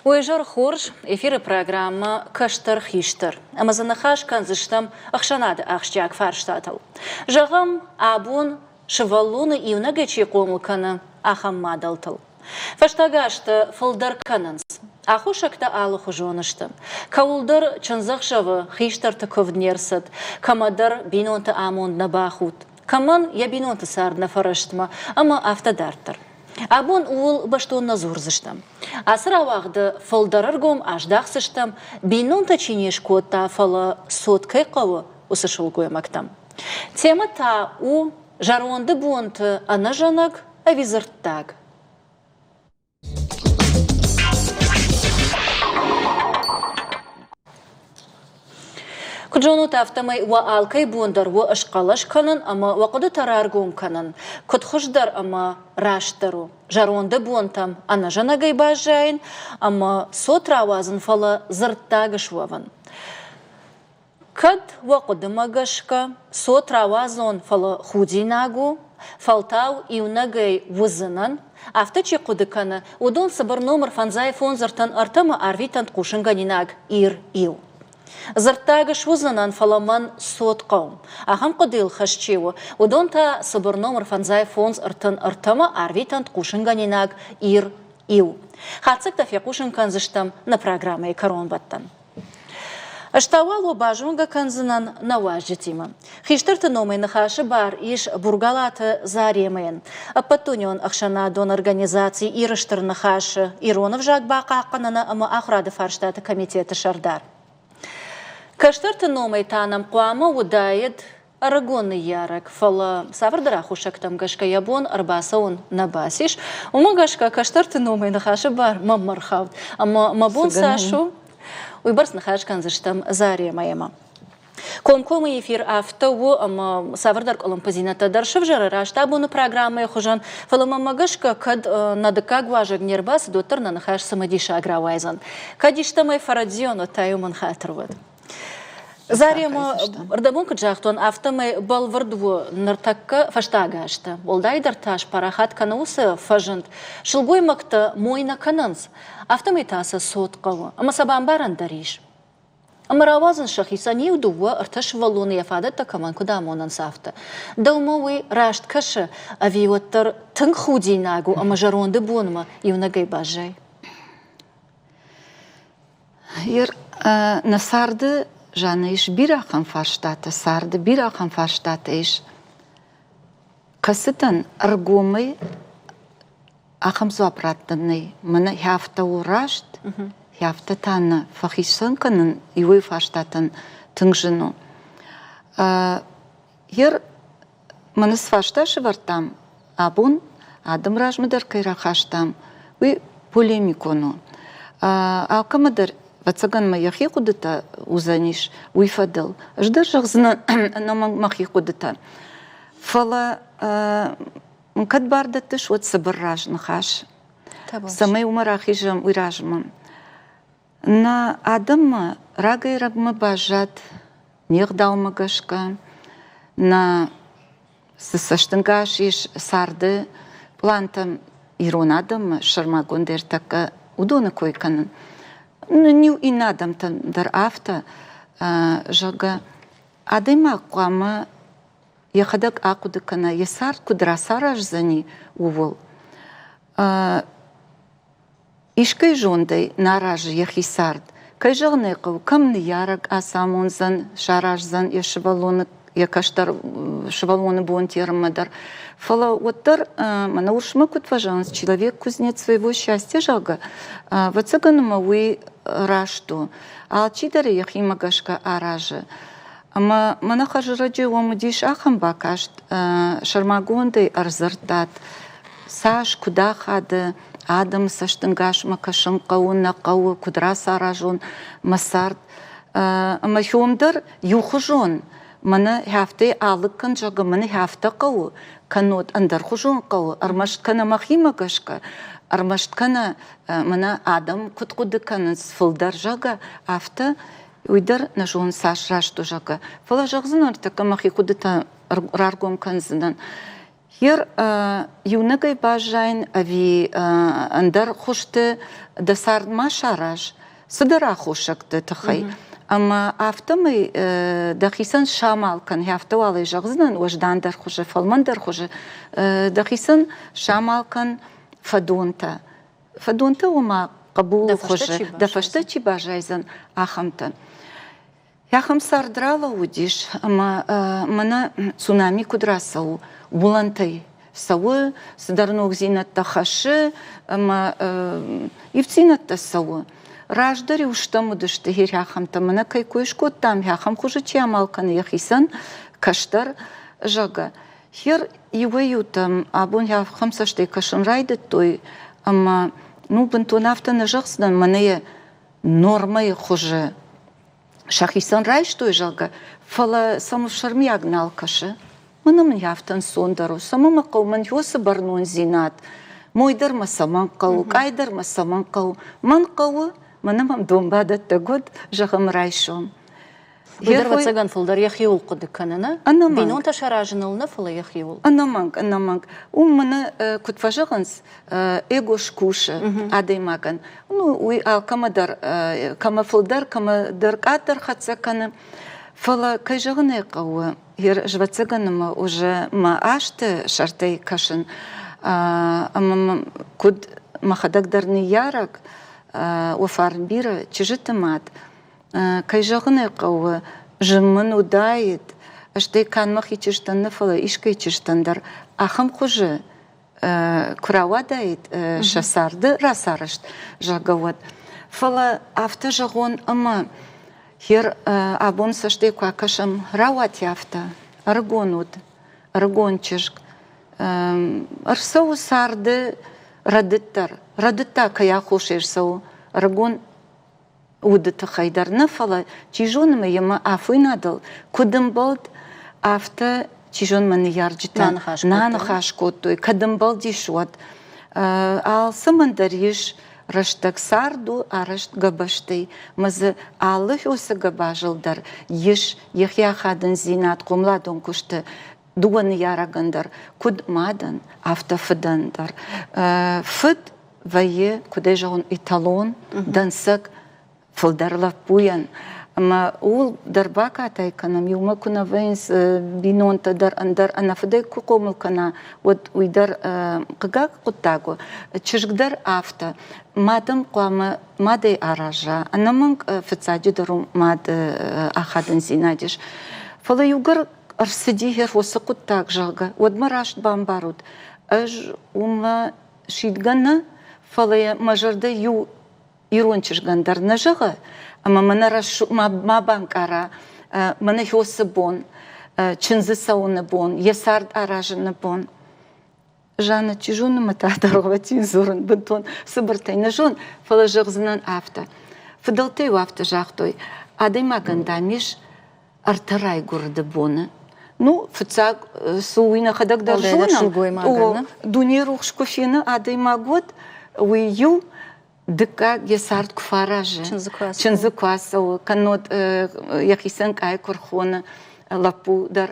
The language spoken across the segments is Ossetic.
Уе зӕр хорз, эфиры программӕ Кӕстӕр хистӕр ӕмӕ дзы ныхас кӕндзыстӕм ӕхсӕнады ахсджиаг фарстатыл. Зӕгъӕм, абон сывӕллоны иунӕгӕй чи хъомыл кӕны, ахӕм мадӕлтыл. Фӕстаг азты фылдӕр кӕнынц. Аххосӕгтӕ алыхуызон сты. Кӕуылдӕр чындзӕхсӕвы хистӕрты куывд не рцыд, кӕмӕдӕр бинонты амонд нӕ бахудт, кӕмӕн йӕ бинонты цард нӕ фӕрӕстмӕ ӕмӕ афтӕ дарддӕр. Абон ууыл бӕстон нӕ дзурдзыстӕм. Ацы рауагъды фылдӕр ӕргом аздахдзыстӕм, бинонтӕ чи не скодта, фӕлӕ цот кӕй хъӕуы, уыцы сылгоймӕгтӕм. Темӕ та у зӕронды бонты ӕнӕзӕнӕг ӕви дзырддаг. Куыд зонут, афтӕмӕй уӕ алкӕй бон дӕр у схъӕлӕс кӕнын ӕмӕ уӕ хъуыдытӕ раргом кӕнын, куыд хуыздӕр ӕмӕ растдӕр у зӕронды бонтӕм ӕнӕзӕнӕгӕй баззайын ӕмӕ цот рауадзын, фӕлӕ дзырддаг суӕвын. Кӕд уӕ хъуыдымӕ гӕсгӕ, цот рауадзон, фӕлӕ худинаг у, фӕлтау иунӕгӕй уыдзынӕн, афтӕ чи хъуыды кӕны, уыдон цыбыр номыр фӕндзай фондзыртӕн ӕртӕмӕ арвитӕнт хъусынгӕнинаг Ир-иу. Дзырддаг суыдзынӕн, фӕлӕ мӕн цот хъӕуы. Ахӕм хъуыдыйыл хӕст чи у, уыдон та цыбыр номыр фӕндзай фондз ӕртын ӕртӕмӕ арвитӕнт хъусынгӕнинаг Ир-иу. Хатдзӕгтӕ фехъусын кӕндзыстӕм нӕ программӕйы кӕронбӕттӕн. Ӕз та уал уӕ базонгӕ кӕндзынӕн нӕ уазджытимӕ. Хистӕрты номӕй ныхасы бар ис Бургалаты Заремӕйӕн, Ӕппӕтдунеон ӕхсӕнадон организаци Иры Стыр Ныхас-ы ирон ӕвзаг бахъахъхъӕныны ӕмӕ ахуырады фарстаты комитеты сӕрдар. Кӕстӕрты номӕй та нӕм хъуамӕ уыдаид Ӕрыгон ныййарӕг, фӕлӕ цавӕрдӕр аххосӕгтӕм гӕсгӕ йӕ бон ӕрбацӕуын нӕ бацис. Уымӕ гӕсгӕ кӕстӕрты номӕй ныхасы бар мӕнмӕ ӕрхауд. Ӕмӕ мӕ бон цас у, уыйбӕрц ныхас кӕндзыстӕм Заремӕимӕ. Комкоммӕ эфир афтӕ у, ӕмӕ цавӕрдӕр къуылымпыдзинӕдтӕ дӕр сывзӕры раст абоны программӕйы хуызӕн, фӕлӕ мӕнмӕ гӕсгӕ, кӕд нӕ дыккаг уазӕг не рбацыд, уӕддӕр нӕ ныхас цымыдисаг рауайдзӕн. Кӕд истӕмӕй фӕрӕдзион, уӕд та-иу мын хатыр уӕд. Зарема, рдӕбон куыд загътон, афтӕмӕй бӕлвырд у ныртӕккӕ фӕстаг азты. Уӕлдайдӕр та спарахат кӕны уыцы фӕзынд. Сылгоймӕгтӕ мой нӕ кӕнынц, афтӕмӕй та сӕ цот хъӕуы ӕмӕ сӕ бамбарӕн дӕр ис. Ӕмӕ рауадзынц сӕхицӕн иу, дыууӕ, ӕртӕ сывӕллоны йӕ фадӕттӕ кӕмӕн куыд амонынц, афтӕ. Дӕумӕ уый раст кӕсы ӕви уӕддӕр тынг худинаг у ӕмӕ зӕронды бонмӕ иунӕгӕй баззай? Ер, нӕ царды Жанна ис бирӕ ахӕм фарстатӕ, царды бирӕ ахӕм фарстатӕ ис, кӕцытӕн ӕргомӕй ахӕм дзуапп раттӕн нӕй. Мӕнӕ афтӕ у раст, афтӕ та нӕ. Фӕхицӕн кӕнын иуӕй фарстатӕн тынг зын у. Ер Мӕн цы фарста сӕвӕрдтам, абон адӕм размӕ дӕр кӕй рахастам, уый полемикон у. Алкӕмӕ дӕр, ӕвӕццӕгӕн мӕ йӕхи хъуыдытӕ уыдзӕнис уый фӕдыл. Ӕз дӕр зӕгъдзынӕн ӕнӕмӕнг мӕхи хъуыдытӕ. Фӕлӕ мын кӕд бар дӕттыс, уӕд цыбыр разныхас, цӕмӕй уымӕ рахизӕм уый размӕ. Нӕ адӕммӕ рагӕй-рӕгмӕ баззад не гъдаумӕ гӕсгӕ, нӕ цы цӕстӕнгас ис царды пълантӕм ирон адӕммӕ, сӕрмагондӕй ӕртӕккӕ уыдоны кой кӕнын. Иу иннӕ адӕмтӕм дӕр афтӕ, зӕгъгӕ, адӕймаг хъуамӕ йӕхӕдӕг ахъуыды кӕна, йӕ цард куыд рацараздзӕни, ууыл. Искӕй зондӕй нӕ аразы йӕхи цард. Кӕй зӕгъын ӕй хъӕуы, кӕм ныййарӕг ацамондзӕн, сараздзӕн йӕ сывӕллоны йӕ кӕстӕр сывӕллоны бонтерммӕ дӕр. Фӕлӕ уӕддӕр мӕнӕ урсмӕ куыд фӕзӕгъынц, человек кузнец своего счастья, зӕгъгӕ, ӕвӕццӕгӕн ӕмӕ уый раст у. Алчидӕр йӕхимӕ гӕсгӕ аразы. Ӕмӕ мӕнӕ хӕрзӕрӕджы уӕм уыдис ахӕм бакаст, сӕрмагондӕй ӕрдзырдтат, цас, куыд ахады, адӕмы цӕстӕнгасмӕ кӕсын хъӕуы, нӕ хъӕуы, куыд рацаразон мӕ цард. Ӕмӕ хьом дӕр иухуызон, мӕнӕ афтӕ алыг кӕн, зӕгъгӕ, мӕнӕ афтӕ хъӕуы, кӕннод ӕндӕрхуызон хъӕуы, ӕрмӕст кӕнӕ мӕхимӕ гӕсгӕ, ӕрмӕст кӕнӕ мӕнӕ адӕм куыд хъуыды кӕнынц фылдӕр, зӕгъгӕ, афтӕ уый дӕр нӕ зонын цас раст у, зӕгъгӕ. Фӕлӕ зӕгъдзынӕн, ныртӕккӕ мӕхи хъуыдытӕ раргом кӕндзынӕн. Йер иунӕгӕй баззайын ӕви ӕндӕр хуызты дӕ цард ма сараз, цыдӕр аххосӕгты тыххӕй. Ӕмӕ афтӕмӕй дӕхицӕн самал кӕн, афтӕ уал ӕй зӕгъдзынӕн, уӕздандӕр хуызы, фӕлмӕндӕр хуызы, дӕхицӕн самал кӕн фӕдонтӕ. Фӕдонтӕ ома хъӕбулы хуызы, дӕ фӕстӕ чи баззайдзӕн, ахӕмтӕ. Ахӕм цард ралӕууыдис, ӕмӕ мӕнӕ цунами куыд рацӕуы, уылӕнтӕй цӕуы, цыдӕр ногдзинӕдтӕ хӕссы ӕмӕ ивддзинӕдтӕ цӕуы. Раздӕр-иу стӕм уыдысты ахӕмтӕ, мӕнӕ кӕй кой скодтам, ахӕм хуызы чи амал кӕны йӕхицӕн, кӕстӕр, зӕгъгӕ. Хер иуӕй-иутӕм абон ахӕм цӕстӕй кӕсын райдыдтой, ӕмӕ ну бынтон афтӕ нӕ зӕгъдзынӕн, мӕнӕ йӕ нормӕйы хуызы сӕхицӕн райстой, зӕгъгӕ, фӕлӕ сӕм ӕфсӕрмиаг нал кӕсы. Мӕнӕ мын афтӕ ӕнцондӕр у, цӕмӕ мӕ хъӕуы, мӕн уыцы бӕрнондзинад, мой дӕр мӕ цӕмӕн хъӕуы, къай дӕр мӕ цӕмӕн хъӕуы. Мӕн хъӕуы, мӕнӕ мӕм донбадӕттӕг уыд, зӕгъӕм, райсом. Уый дӕр, ӕвӕццӕгӕн, фылдӕр йӕхиуыл хъуыды кӕны, нӕ? Ӕнӕмӕнг. Бинонтӕ саразыныл нӕ, фӕлӕ йӕхиуыл. Ӕнӕмӕнг, ӕнӕмӕнг. Уым мӕнӕ, куыд фӕзӕгъынц, эго скусы адӕймагӕн. Ну, уый алкӕмӕ дӕр, кӕмӕ фылдӕр, кӕмӕ дӕр къаддӕр хӕццӕ кӕны. Фӕлӕ, кӕй зӕгъын ӕй хъӕуы, ӕвӕццӕгӕн ӕмӕ уже мӕ азты сӕртӕй кӕсын, ӕмӕ куыд мӕхӕдӕг дӕр ныййарӕг, уӕ фарн бирӕ чызджыты мад, Кӕй зӕгъын ӕй хъӕуы, зын мын уыдаид, стӕй канд мӕхи чызджытӕн нӕ, фӕлӕ искӕй чызджытӕн дӕр ахӕм хуызы куы рауадаид сӕ царды рацарӕзт, зӕгъгӕ, уӕд. Фӕлӕ афтӕ зӕгъон ӕмӕ хер абон цӕстӕй куы акӕсӕм, рауади афтӕ, ӕрыгон уыд, ӕрыгон чызг. Ӕрцӕуы царды рӕдыд дӕр. Рӕдыд та кӕй аххосӕй ӕрцӕуы? Ӕрыгон уды тыххӕй дӕр нӕ, фӕлӕ чи зоны мӕ йемӕ афойнадыл куыд ӕмбӕлд, афтӕ чи зоны мӕ ныййарджытӕ нӕ ныхас кодтой, кӕд ӕмбӕлдис, уӕд. Алцӕмӕн дӕр ис рӕстӕг цард у арӕзт гӕбӕзтӕй, мӕ дзы алы хёсы гӕбазыл дӕр ис йӕхи ахадындзинад хъомыладон куысты дыууӕ ныййарӕгӕн дӕр, куыд мадӕн, афтӕ фыдӕн дӕр. Фыд вӕййы, куыд ӕй зӕгъон, эталон, дӕнцӕг фылдӕр лӕппуйӕн. Ӕмӕ ууыл дӕр бакатай кӕнӕм, иумӕ куы нӕ вӕййынц бинонтӕ дӕр ӕндӕр ӕнӕфыдӕй куы хъомыл кӕна, уӕд уый дӕр хъыгаг хъуыддаг у. Чызг дӕр афтӕ. Мадӕн хъуамӕ мадӕй араза. Ӕнӕмӕнг фыццаджыдӕр у мад ахадындзинад ис. Фӕлӕ иугӕр ӕрцыди уыцы хъуыддаг, зӕгъгӕ, уӕд мӕ раст бамбарут. Ӕз уымӕ сидгӕ нӕ, фӕлӕ мӕ зӕрдӕ иу ирон чызгӕн дӕр нӕ зӕгъы, ӕмӕ мӕнӕ ма банкъара мӕнӕ хёсы бон, чындзы цӕуыны бон, йӕ цард аразыны бон. Жанна, чи зоны мӕ та дӕргъвӕтин дзурын бынтон цыбыртӕй нӕ зон, фӕлӕ зӕгъдзынӕн афтӕ. Фыдӕлтӕ-иу афтӕ загътой, адӕймагӕн, дам, ис ӕртӕ райгуырды боны. Ну, фыццаг цы уый нӕхӕдӕг дӕр зонӕм, дуне рухс куы фены адӕймаг, уӕд уый иу, дыккаг йӕ цард куы фӕаразы, чындзы куы ацӕуы, кӕннод йӕхицӕн къай куы рхоны лӕппу дӕр,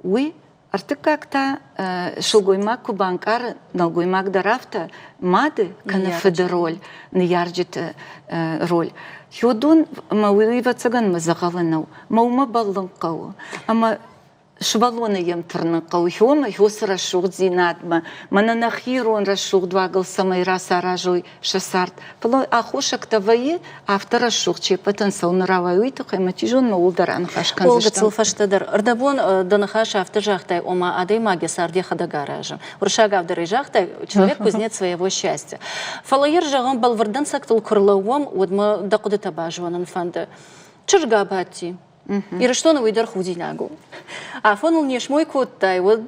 уый Ӕртыккаг та сылгоймаг куы банкъары, нӕлгоймаг дӕр афтӕ, мады кӕнӕ фыды роль, ныййарджыты роль. Уыдон мӕ уый ӕвӕццӕгӕн мӕ дзӕгъӕлы нӕу, мӕ уымӕ бӕллын хъӕуы. Ӕмӕ сывӕллоны йӕм тырнын хъӕуы, хиомӕ хиоцы рӕсугъддзинадмӕ, мӕнӕ нӕхи ирон рӕсугъд уагыл цӕмӕй рацаразой сӕ цард. Фӕлӕ аххосӕгтӕ вӕййы, афтӕ рӕсугъд се ппӕтӕн цӕуын рауайы, уый тыххӕй ӕмӕ чи зоны, ууыл дӕр аныхас кӕндзыстӕм. Гыццыл фӕстӕдӕр. Ӕрдӕбон дӕ ныхас афтӕ загътай, ома адӕймаг йӕ цард йӕхӕдӕг аразы. Уырыссагау дӕр ӕй загътай, человек кузнец своего счастья. Фӕлӕ йӕ зӕгъӕм, бӕлвырд дӕнцӕгтыл куы рлӕууӕм, уӕд мӕ дӕ хъуыдытӕ базонын фӕнды. Чызг абадти, Ирыстоны уый дӕр худинаг у. Афоныл не смой кодтай, уӕд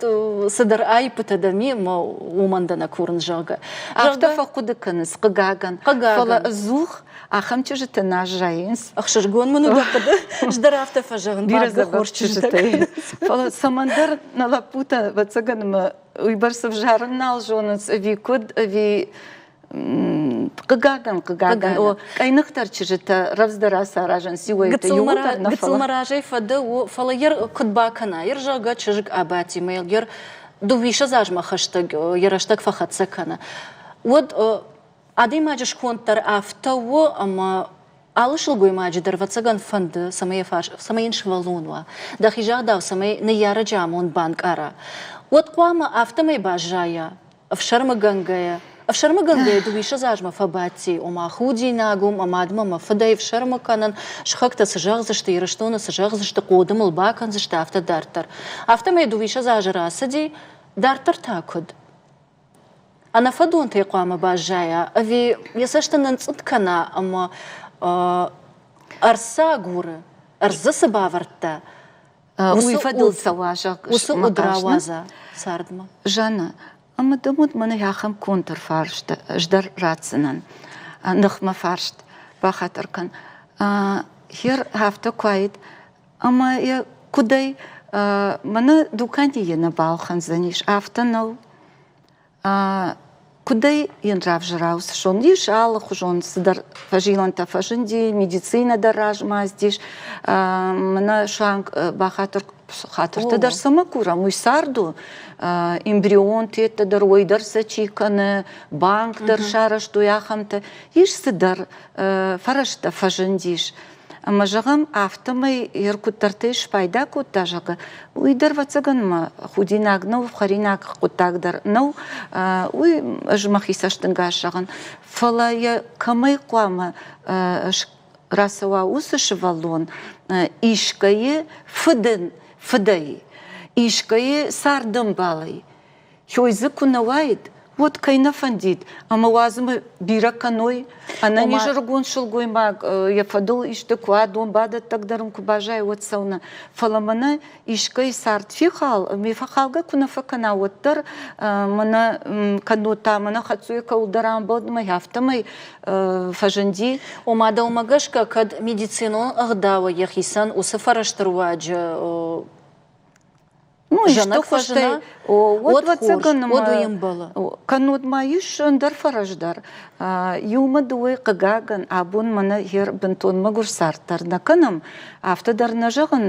цыдӕр аиппытӕ дӕм и, ӕмӕ уымӕн дӕ нӕ курын, зӕгъгӕ. Афтӕ фӕхъуыды кӕнынц, хъыгагӕн. Фӕлӕ ӕдзух ахӕм чызджытӕ нӕ зайынц. Ӕхсызгон мын у дӕ хъуыды. Ӕз дӕр афтӕ фӕзӕгъын, бирӕ дзӕбӕх чызджытӕ. Фӕлӕ цӕмӕндӕр нӕ лӕппутӕ, ӕвӕццӕгӕн, ӕмӕ уыйбӕрц ӕвзарын нал зонынц, ӕви куыд, ӕви Хъыгагӕн, хъыгагӕн, о, къӕйныхдӕр чызджытӕ рӕвдздӕр ацаразынц иуӕй-иутӕ иууылдӕр нӕ, фӕлӕ. Гыццыл мӕ разӕй фӕдӕ у, фӕлӕ йӕ куыд бакӕна, йӕ зӕгъгӕ чызг абадти, мӕ йӕ Дыууиссӕдз азмӕ хӕстӕг йӕ рӕстӕг фӕхӕццӕ кӕны, уӕд адӕймаджы сконд дӕр афтӕ у, ӕмӕ алы сылгоймаджы дӕр, ӕвӕццӕгӕн, фӕнды, цӕмӕй йӕ фарс, цӕмӕй йын сывӕллон уа, дӕхи загъдау, цӕмӕй ныййарӕджы амонд банкъара. Уӕд хъуамӕ афтӕмӕй баззайа, ӕфсӕрмыгӕнгӕйӕ. Ӕфсӕрмыгӕнгӕйӕ дыууиссӕдз азмӕ фӕбадти, ома худинаг у, мӕ мадмӕ мӕ фыдӕй ӕфсӕрмы кӕнын, сыхӕгтӕ цы зӕгъдзысты, Ирыстоны цы зӕгъдзысты, хъоды мыл бакӕндзысты, афтӕ дарддӕр. Афтӕмӕй дыууиссӕдз азы рацыди, дарддӕр та куыд? Ӕнӕфӕдонтӕй хъуамӕ баззайа ӕви йӕ цӕсты нынцъынд кӕна ӕмӕ ӕрдз цы агуры, ӕрдз дзы цы бавӕрдта, уый фӕдыл цӕуа, зӕгъ, уыцы уд рауадза цардмӕ. Жанна, ӕмӕ дӕм уӕд мӕнӕ ахӕм контрфарст ӕз дӕр ратдзынӕн. Ныхмӕ фарст бахатыр кӕн. Хер афтӕ куы уаид, ӕмӕ йӕ куыдӕй мӕнӕ дуканийы нӕ балхӕндзӕнис, афтӕ нӕу. Куыдӕй йын равзара уыцы сон? Ис алыхуызон цыдӕр фӕзилӕнтӕ фӕзынди, медицинӕ дӕр размӕ ацыдис. Мӕнӕ суанг бахатыр хатыртӕ дӕр цӕмӕ курӕм, уый цард у. Эмбрион теттӕ дӕр уый дӕр сӕ чи кӕны, банк дӕр сарӕзтой ахӕмтӕ. Ис цыдӕр фӕрӕзтӕ фӕзындис. Ӕмӕ зӕгъӕм, афтӕмӕй йӕ куыддӕртӕй спайда кодта, зӕгъгӕ, уый дӕр, ӕвӕццӕгӕн, мӕ худинаг нӕу, хӕринаг хъуыддаг дӕр нӕу, уый ӕз мӕхи цӕстӕнгас зӕгъын. Фӕлӕ йӕ кӕмӕй хъуамӕ рацӕуа уыцы сывӕллон искӕйы фыдын фыдӕй, искӕйы цардӕмбалӕй, Хёй дзы куы нӕ уаид, уӕд кӕй нӕ фӕндид, ӕмӕ уадзымӕ бирӕ кӕной. Ӕнӕниз ӕрыгон сылгоймаг йӕ фӕдыл исты куы уа, донбадӕттӕг дӕр ын куы баззайа, уӕд цӕуынӕ. Фӕлӕ мӕнӕ искӕй цард фехал, ме фӕхалгӕ куы нӕ фӕкӕна, уӕддӕр мӕнӕ кӕннод та мӕнӕ хӕццойы кӕуылдӕр амбӕлд ӕмӕ афтӕмӕй фӕзынди. Ома, дӕумӕ гӕсгӕ, кӕд медицинон ӕгъдауӕй йӕхицӕн уыцы фӕрӕзты руаджы Ну, исты хуызтӕй, уӕд ӕвӕццӕгӕн, уӕд уый ӕмбӕлы. Кӕннод ма ис ӕндӕр фӕрӕз дӕр. Иумӕ дыууӕ хъыгагӕн, абон мӕнӕ гъер бынтон мӕгуыр цард дӕр нӕ кӕнӕм, афтӕ дӕр нӕ зӕгъын,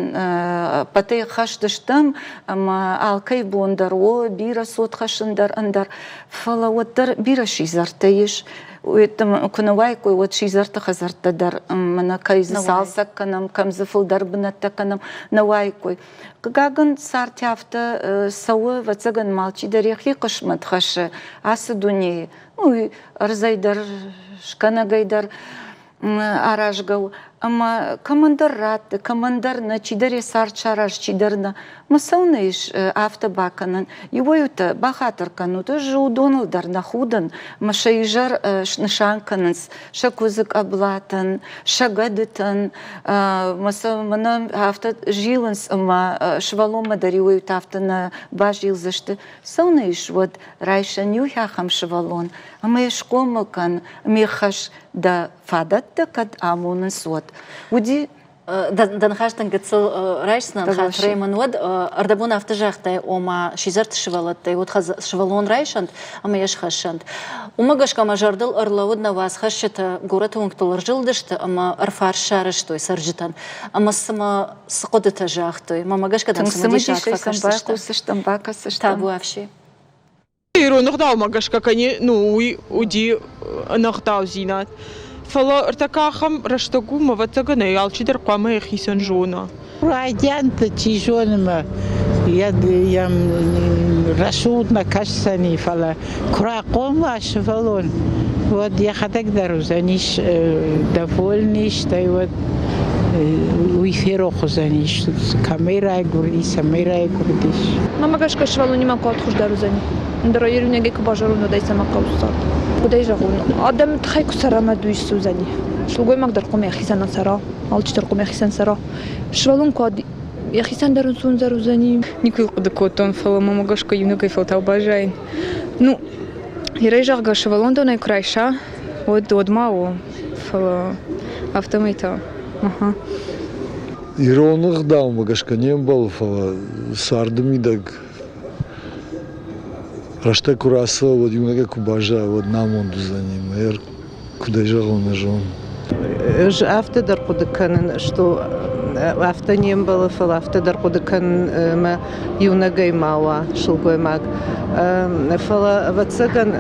ӕппӕтӕй хӕст стӕм ӕмӕ алкӕй бон дӕр о, бирӕ цот хӕссын дӕр ӕндӕр, фӕлӕ уӕддӕр бирӕ сидзӕртӕ ис. Куы нӕ уаиккой, уӕд сидзӕрты хӕдзӕрттӕ дӕр мӕнӕ кӕй дзы цалцӕг кӕнӕм, кӕм дзы фылдӕр бынӕттӕ кӕнӕм, нӕ уаиккой. Хъыгагӕн, цард афтӕ цӕуы, ӕвӕццӕгӕн ма алчидӕр йӕхи хъысмӕт хӕссы ацы дунейы. Уый ӕрдзӕй дӕр, скӕнӕгӕй дӕр аразгӕ у. Ӕмӕ кӕмӕндӕр ратты, кӕмӕндӕр нӕ, чидӕр йӕ цард саразы, чидӕр нӕ. Мӕ цӕуылнӕ ис афтӕ бакӕнӕн? Иуӕй-иутӕ бахатыр кӕнут, ӕз уыдоныл дӕр нӕ худын, мӕ сӕ изӕр снысан кӕнынц сӕ куыдзы къӕблатӕн, сӕ гӕдытӕн, мӕ сӕ мӕнӕ афтӕ зилынц ӕмӕ сывӕллонмӕ дӕр иуӕй-иутӕ афтӕ нӕ базилдзысты. Цӕуылнӕ ис уӕд райсӕн иу ахӕм сывӕллон ӕмӕ йӕ схъомыл кӕн, ме хӕс дӕ фадӕттӕ кӕд амонынц, уӕд. Уыди Дӕ ныхӕстӕн гыццыл райсдзынӕн хатырӕй мын уӕд. Ӕрдӕбон афтӕ загътай, ома сидзӕрты сывӕллӕттӕй уӕд сывӕллон райсӕнт ӕмӕ йӕ схӕссӕнт. Уымӕ гӕсгӕ мӕ зӕрдыл ӕрлӕууыд, нӕ уацхӕсджытӕ горӕты уынгтыл ӕрзылдысты ӕмӕ ӕрфарст сарӕзтой цӕрджытӕн. Ӕмӕ цымӕ цы хъуыдытӕ загътой? Мӕнмӕ гӕсгӕ дӕм цымыдисаг фӕкӕсдзысты. Бакӕсдзыстӕм. Табуафси. Ирон ӕгъдаумӕ гӕсгӕ, ну, уый уыди ӕнӕгъдаудзинад. Фӕлӕ ӕртӕккӕ ахӕм рӕстӕг у, ӕвӕццӕгӕн ӕй алчидӕр хъуамӕ йӕхицӕн зона. Райдианты, чи зоны мӕ, йӕм рӕсугъд нӕ кӕсдзӕни, фӕлӕ куы рахъом уа сывӕллон, уӕд йӕхӕдӕг дӕр уыдзӕнис довольный, стӕй уӕд уый ферох уыдзӕнис, кӕмӕй райгуырди, цӕмӕй райгуырдис. Мӕнмӕ гӕсгӕ сывӕллонимӕ куы хуыздӕр уыдзӕни. Ӕндӕр иунӕгӕй куы базарон, уӕд ӕй цӕмӕ хъӕуы цард? Куыдӕй зӕгъон, адӕмы тыххӕй куы цӕрӕм, уӕд уый ссудзӕни. Сылгоймаг дӕр хъуамӕ йӕхицӕн цӕра, алчидӕр хъуамӕ йӕхицӕн цӕра. Сывӕллон куы йӕхицӕн дӕр ӕнцондӕр уыдзӕни. Никуы хъуыды кодтон, фӕлӕ мӕм гӕсгӕ иунӕгӕй фӕлтау баззайын. Ну, Ирӕй зӕгъгӕ, сывӕллондонӕй куы райса, уӕд уӕд ма у, фӕлӕ афтӕмӕй та, аха. Ирон ӕгъдаумӕ гӕсгӕ не мбӕлы, фӕлӕ царды мидӕг рӕстӕг куы рацӕуа, уӕд иунӕгӕй куы баззайа, уӕд нӕ амонд уыдзӕни. Мӕ куыдӕй зӕгъон, нӕ зонын. Ӕз афтӕ дӕр хъуыды кӕнын, что афтӕ не мбӕлы, фӕлӕ афтӕ дӕр хъуыды кӕнын ӕмӕ иунӕгӕй ма уа сылгоймаг. Фӕлӕ, ӕвӕццӕгӕн,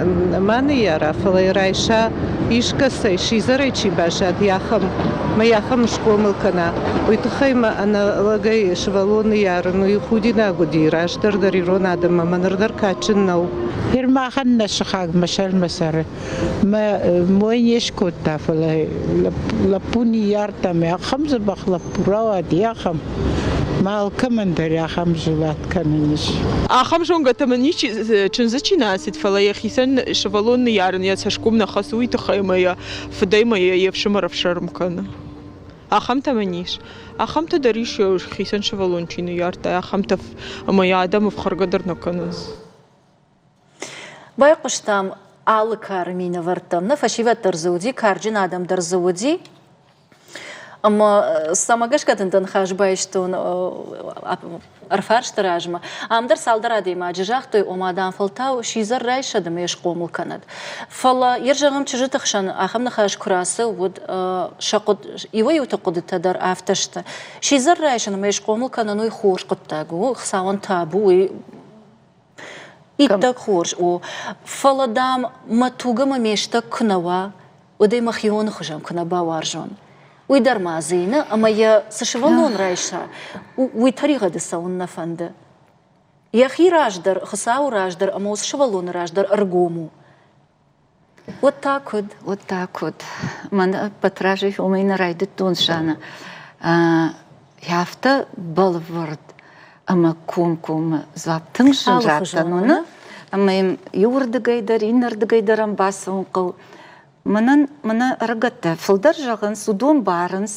ма ныййара, фӕлӕ йӕ райса искӕцӕй, сидзӕрӕй чи баззад, ахӕм, мӕ ахӕм схъомыл кӕна. Уый тыххӕй мӕ ӕнӕ лӕгӕй сывӕллон ныййарын, уый худинаг уыди раздӕр дӕр ирон адӕммӕ, мӕ ныр дӕр кадджын нӕу. Ныр махӕн нӕ сыхаг мӕ сӕры Мӕ мой не скодта, фӕлӕ лӕппу ныййардта мӕ ахӕм дзӕбӕх лӕппу рауади, ахӕм. Мӕ алкӕмӕн дӕр ахӕм зылат кӕнын ис. Ахӕм зонгӕтӕ мын ничи, чындзы чи нӕ ацыд, фӕлӕ йӕхицӕн сывӕллон ныййарын йӕ цӕсгом нӕ хӕцы, уый тыххӕй ӕмӕ йӕ фыдӕй ӕмӕ йӕ йе фсымӕр ӕфсӕрм кӕны. Ахӕмтӕ мын ис. Ахӕмтӕ дӕр ис, хицӕн сывӕллон чи ныййардта, ахӕмтӕ ӕмӕ йӕ адӕм ӕфхӕргӕ дӕр нӕ кӕнынц. Байхъуыстам алы кары минӕвӕрттӕм. Нӕ фӕсивӕд дӕр дзы уыди, карджын адӕм дӕр дзы уыди. Ӕмӕ цӕмӕ гӕсгӕ дын дӕ ныхас байстон ӕрфарсты размӕ. Ам дӕр цалдӕр адӕймаджы загътой, ома, дам, фӕлтау сидзӕр райсӕд ӕмӕ йӕ схъомыл кӕнӕд. Фӕлӕ йе зӕгъӕм, чызджыты хсӕн ахӕм ныхас куы рацӕуы, уӕд сӕ иуӕй-иуты хъуыдытӕ дӕр афтӕ сты. Сидзӕр райсын ӕмӕ йӕ схъомыл кӕнын уый хорз хъуыддаг у, Хуыцауӕн табу, уый Иттӕг хорз у, фӕлӕ, дам, мӕ туг ӕмӕ ме стӕг куы нӕ уа, уӕд ӕй мӕхионы хуызӕн куы нӕ бауарзон. Уый дӕр ма дзы и, ӕмӕ йӕ цы сывӕллон райса, уый тӕригъӕды цӕуын нӕ фӕнды. Йӕхи раз дӕр, Хуыцауы раз дӕр ӕмӕ уыцы сывӕллоны раз дӕр ӕргом у. Уӕд та куыд? Уӕд та куыд? Мӕн ӕппӕт разӕй уымӕй нӕ райдыдтон, Жанна. Афтӕ бӕлвырд ӕмӕ комкоммӕ дзуапп тынг зын раттӕн у, нӕ? Ӕмӕ йӕм иуырдыгӕй дӕр, иннӕрдыгӕй дӕр ӕм бацӕуын хъӕуы. Мӕнӕн мӕнӕ ӕрыгӕттӕ фылдӕр зӕгъынц, уыдон барынц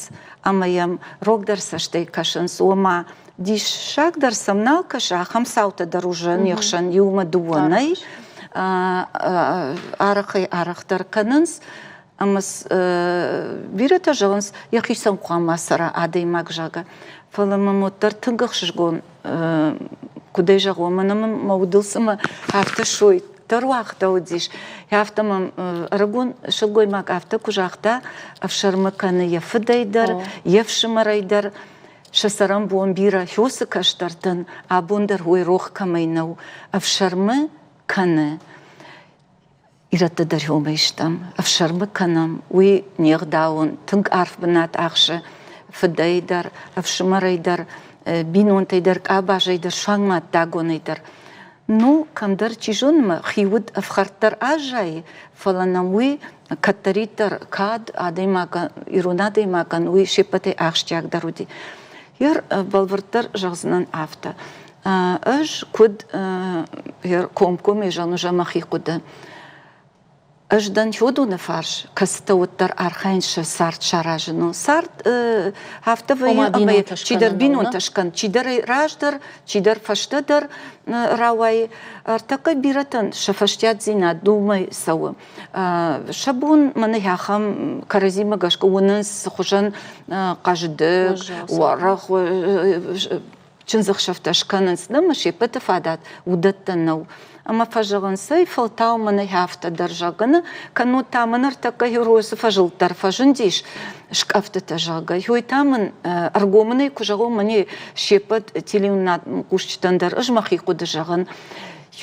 ӕмӕ йӕм рогдӕр цӕстӕй кӕсынц, ома диссаг дӕр сӕм нал кӕсы, ахӕм цаутӕ дӕр уже не хсӕн иумӕ дыууӕ нӕй, арӕхӕй-арӕхдӕр кӕнынц. Ӕмӕ бирӕтӕ зӕгъынц, йӕхицӕн хъуамӕ цӕра адӕймаг, зӕгъгӕ. Фӕлӕ мӕм уӕддӕр тынг ӕхсызгон, куыдӕй зӕгъон, мӕнӕ мын мӕ удыл цыма афтӕ сой дӕр уагъта уыдис. Афтӕ мӕм ӕрыгон сылгоймаг афтӕ куы загъта, ӕфсӕрмы кӕны йӕ фыдӕй дӕр, йе фсымӕрӕй дӕр. Сӕ цӕрӕнбон бирӕ хёсы кӕстӕртӕн абон дӕр уый рох кӕмӕй нӕу, ӕфсӕрмы кӕны. Ирӕттӕ дӕр уымӕй стӕм, ӕфсӕрмы кӕнӕм, уый не гъдауон, тынг арф бынат ахсы фыдӕй дӕр, ӕфсымӕрӕй дӕр, бинонтӕй дӕр, къабазӕй дӕр, суанг ма ӕддагонӕй дӕр. Ну, кӕмдӕр, чи зоны, мӕ хиуд ӕфхӕрд дӕр аззайы, фӕлӕ нӕм уый кӕддӕриддӕр кад адӕймагӕн, ирон адӕймагӕн уый се ппӕтӕй ахсджиагдӕр уыди. Ер бӕлвырддӕр зӕгъдзынӕн афтӕ. Ӕз куыд комкоммӕ зӕгъын мӕхи хъуыды. Ӕз дӕн уыдоны фарс, кӕцытӕ уӕддӕр архайынц сӕ цард саразыныл. Цард афтӕ вӕййы, ӕмӕ чидӕр бинонтӕ скӕн, чидӕр раздӕр, чидӕр фӕстӕдӕр рауайы. Ӕртӕккӕ бирӕтӕн сӕ фӕстиатдзинад уымӕй цӕуы. Сӕ бон мӕнӕ ахӕм кӕрӕдзимӕ гӕсгӕ уынынц хуызӕн хъӕздыг, уӕрӕх чындзӕхсӕвтӕ скӕнынц, ӕмӕ се ппӕты фадат уыдӕттӕ нӕу. Ӕмӕ фӕзӕгъынц, ӕй, фӕлтау мӕнӕ афтӕ дӕр зӕгъгӕ, кӕннод та мӕ ныртӕккӕ геройы фӕзылд дӕр фӕзындис, скъӕфтытӕ, зӕгъгӕ. Уый та мын ӕргомынӕй куы зӕгъон, мӕнӕ се ппӕт телеуынынад хъусджытӕн дӕр ӕз мӕхи хъуыды зӕгъын.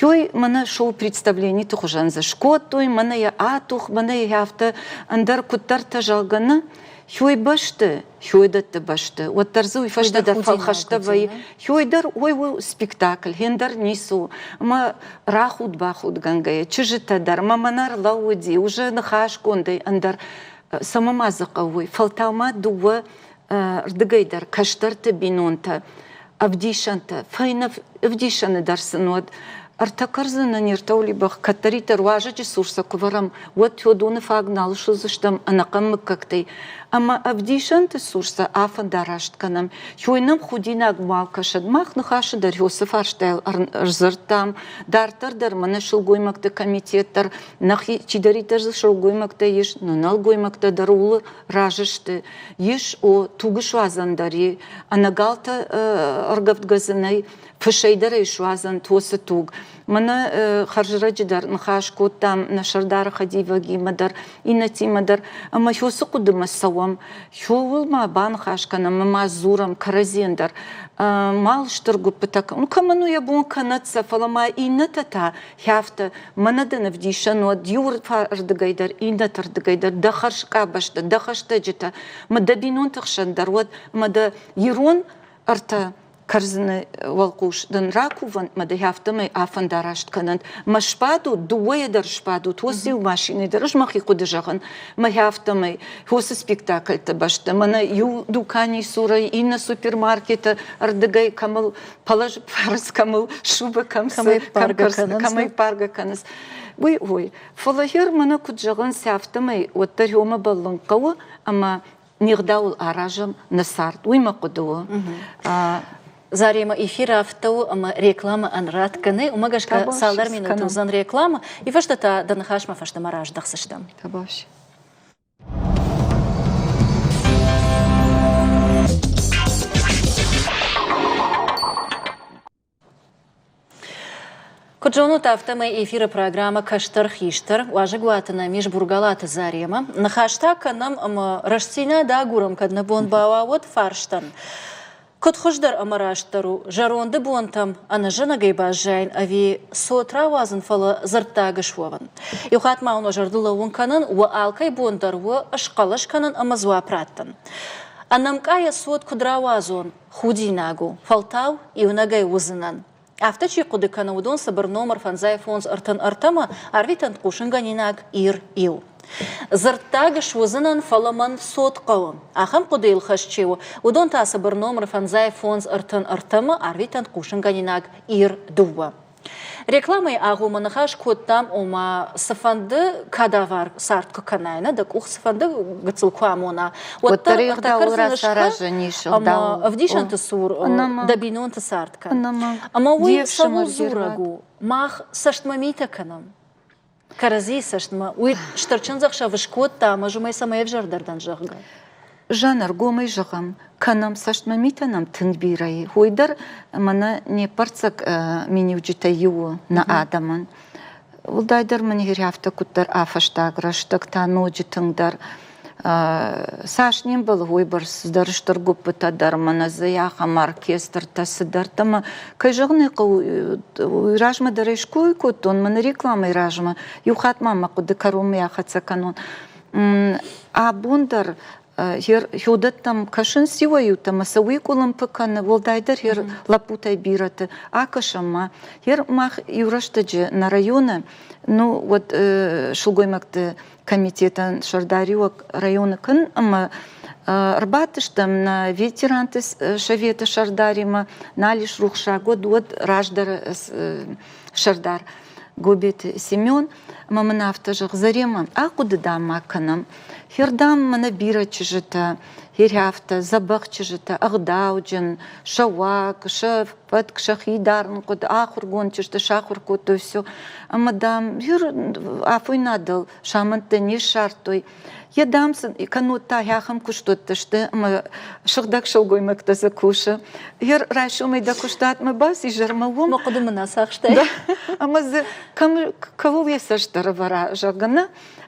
Ёй, мӕнӕ шоу-представлениты хуызӕн дзы скодтой, мӕнӕ йӕ атух, мӕнӕ йӕ афтӕ ӕндӕр куыддӕртӕ, зӕгъгӕ, нӕ. Ёй бӕсты хёйдӕтты бӕсты, уӕддӕр дзы уый фӕстӕ дӕр фӕлхӕстӕ вӕййы. Хёй дӕр ой у спектакль, хендӕр ницы у. Ӕмӕ рахуд-бахудгӕнгӕйӕ, чызджытӕ дӕр мӕ мӕнӕ ӕрлӕууыди, уже ныхасгондӕй ӕндӕр цӕмӕ ма дзы хъӕуы, фӕлтау ма дыууӕ рдыгӕй дӕр кӕстӕрты бинонтӕ ӕвдисӕнтӕ, фӕйнӕ ӕвдисӕны дӕр сын уӕд ӕртӕ кӕрдзыны не ртӕ уӕлибӕх кӕддӕриддӕр уазӕджы цур сӕ куы вӕрӕм, уӕд уыдоны фаг нал суыдзыстӕм ӕнӕхъӕн мыггӕгтӕй. Ӕмӕ ӕвдисӕнты цур сӕ афӕндараст кӕнӕм. Ёй нӕм худинаг мал кӕсӕд. Мах ныхасы дӕр уыцы фарстайыл ӕрдзырдтам. Дарддӕр дӕр мӕнӕ сылгоймӕгты комитет дӕр, нӕхи чидӕриддӕр дзы сылгоймӕгтӕ ис, нӕ нӕлгоймӕгтӕ дӕр ууыл разы сты. Ис, о, туг суадзӕн дӕр и, ӕнӕгалтӕ ӕргӕвдгӕ дзы нӕй. Фысӕй дӕр ӕй суадзӕнт уыцы туг. Мӕнӕ хӕрзрӕджы дӕр ныхас кодтам нӕ сӕрдары хӕдивӕгимӕ дӕр, иннӕтимӕ дӕр, ӕмӕ уыцы хъуыдымӕ цӕуӕм. Ууыл ма баныхас кӕнӕм ӕмӕ ма дзурӕм кӕрӕдзийӕн дӕр. Мал стыр гуыппытӕ, ну кӕмӕн у йӕ бон кӕнӕд сӕ, фӕлӕ ма иннӕтӕ та афтӕ, мӕнӕ дын ӕвдисӕн уӕд иуырдыгӕй дӕр, иннӕтырдыгӕй дӕр, дӕ хӕрзкъабӕзтӕ, дӕ хӕстӕджытӕ, мӕ дӕ бинонты хсӕн дӕр уӕд, мӕ дӕ ирон ӕртӕ кӕрдзыны уӕлхъус дын ракувӕнт мӕ дӕ афтӕмӕй афӕндараст кӕнӕнт. Мӕ сбадут, дыууӕйӕ дӕр сбадут, уыцы иу машинӕйы дӕр, ӕз мӕхи хъуыды зӕгъын, мӕ афтӕмӕй уыцы спектакльты бӕсты мӕнӕ иу дуканийы цурӕй, иннӕ супермаркеты ӕрдыгӕй кӕмыл пӕлӕз пӕрц, кӕмыл шубӕ, кӕм кӕмӕй паргӕ кӕнынц. Уый ой. Фӕлӕ гьер мӕнӕ куыд зӕгъынц, афтӕмӕй уӕддӕр ёмӕ бӕллын хъӕуы ӕмӕ не гъдауыл аразӕм нӕ цард. Уый мӕ хъуыды у. Заремӕ эфир афтӕ у, ӕмӕ рекламӕ ӕнрад кӕны, уымӕ гӕсгӕ цалдӕр минуты уыдзӕн рекламӕ, и фӕстӕ та дӕ ныхасмӕ фӕстӕмӕ раздӕхдзыстӕм. Табуафси. Куыд зонут, афтӕмӕй эфиры программӕ «Кӕстӕр-хистӕр» уазӕгуаты нӕм ис Бургалаты Заремӕ. Ныхас та кӕнӕм ӕмӕ рӕстдзинад агурӕм, кӕд нӕ бон бауа, уӕд фарстӕн. Куыд хуыздӕр ӕмӕ растдӕр у, зӕронды бонтӕм ӕнӕзӕнӕгӕй баззайын ӕви цот рауадзын, фӕлӕ дзырддаг суӕвын? Иу хатт ма уын уӕ зӕрдыл лӕууын кӕнын, уӕ алкӕй бон дӕр уӕ схъӕлӕс кӕнын ӕмӕ дзуапп раттын. Ӕнӕмкъайӕ цот куыд рауадзон, Худинаг у, фӕлтау иунӕгӕй уыдзынӕн. Афтӕ чи хъуыды кӕны, уыдон цыбыр номыр 5533-мӕ арвитӕнт хъусынгӕнинаг Ир-иу. Дзырддаг суыдзынӕн, фӕлӕ мӕн цот хъӕуы. Ахӕм хъуыдыйыл хӕст чи у, уыдон та цыбыр номыр 5533-мӕ арвитӕнт хъусынгӕнинаг Ир-дыууӕ. Рекламӕйы агъоммӕ ныхас кодтам, ома цыфӕнды кадавар цард куы кӕнай, нӕ дӕ къух цыфӕнды гыццыл куы амона, уӕддӕр ӕгъдауыл рацаразӕн ис ӕмӕ ӕвдисӕнты цур дӕ бинонты цард кӕн. Ӕмӕ уый цӕуыл дзурӕг у? Мах цӕстмӕ митӕ кӕнӕм. Кӕрӕдзийы цӕстмӕ. Уый стыр чындзӕхсӕв скодта ӕмӕ ӕз уымӕй цӕмӕй ӕвзӕрдӕр дӕн, зӕгъгӕ. Жан, ӕргомӕй зӕгъӕм, кӕнӕм цӕстмӕ митӕ нӕм тынг бирӕ и. Уый дӕр мӕнӕ не ппӕрццӕг миниуджытӕй иу у нӕ адӕмӕн. Уӕлдайдӕр мын афтӕ куыддӕр афӕстаг рӕстӕг та ноджы тынгдӕр. Цас не мбӕлы, уыйбӕрц дӕр стыр гуыппытӕ дӕр мӕнӕ дзы ахӕм оркестртӕ, цыдӕртӕ ӕмӕ, кӕй зӕгъын ӕй хъӕуы, уый размӕ дӕр ӕй ской кодтон, мӕнӕ рекламӕйы размӕ. Иу хатт ма мӕ хъуыды кӕронмӕ ахӕццӕ кӕнон. Абон дӕр хиуӕттӕм кӕсынц иуӕй-иутӕ ӕмӕ сӕ уый къуылымпы кӕны, уӕлдайдӕр йе лӕппутӕй бирӕты. Акӕсӕм ма, йе мах иу рӕстӕджы нӕ районы, ну, уӕд сылгоймӕгты комитетӕн сӕрдариуӕг районы кӕн ӕмӕ ӕрбадтыстӕм нӕ ветеранты советы сӕрдаримӕ, нал ис рухсаг, уӕд уӕд раздӕры сӕрдар Гобеты Семен, ӕмӕ мын афтӕ зӕгъ, Заремӕ, ахъуыды дам ма кӕнӕм. Хердам мӕнӕ бирӕ чызджытӕ, херӕфтӕ, дзӕбӕх чызджытӕ, ӕгъдауджын, сӕ уаг, сӕ фӕтк, сӕхи дарын хъуыд, ахуыргонд чызджытӕ сахуыр кодтой все. Ӕмӕ, дам, афойнадыл сӕ амӕндтӕ не ссардтой. Йӕ дам сын кӕннод та ахӕм куыстуӕттӕ сты ӕмӕ сыгъдӕг сылгоймӕгтӕ дзы кусы. Йӕ райсомӕй дӕ куыстуатмӕ бац, изӕрмӕ уым. Мӕ хъуыды мын ацахстай. Ӕмӕ дзы кӕм кӕуыл йӕ цӕст дӕр ӕвӕра, зӕгъгӕ, нӕ,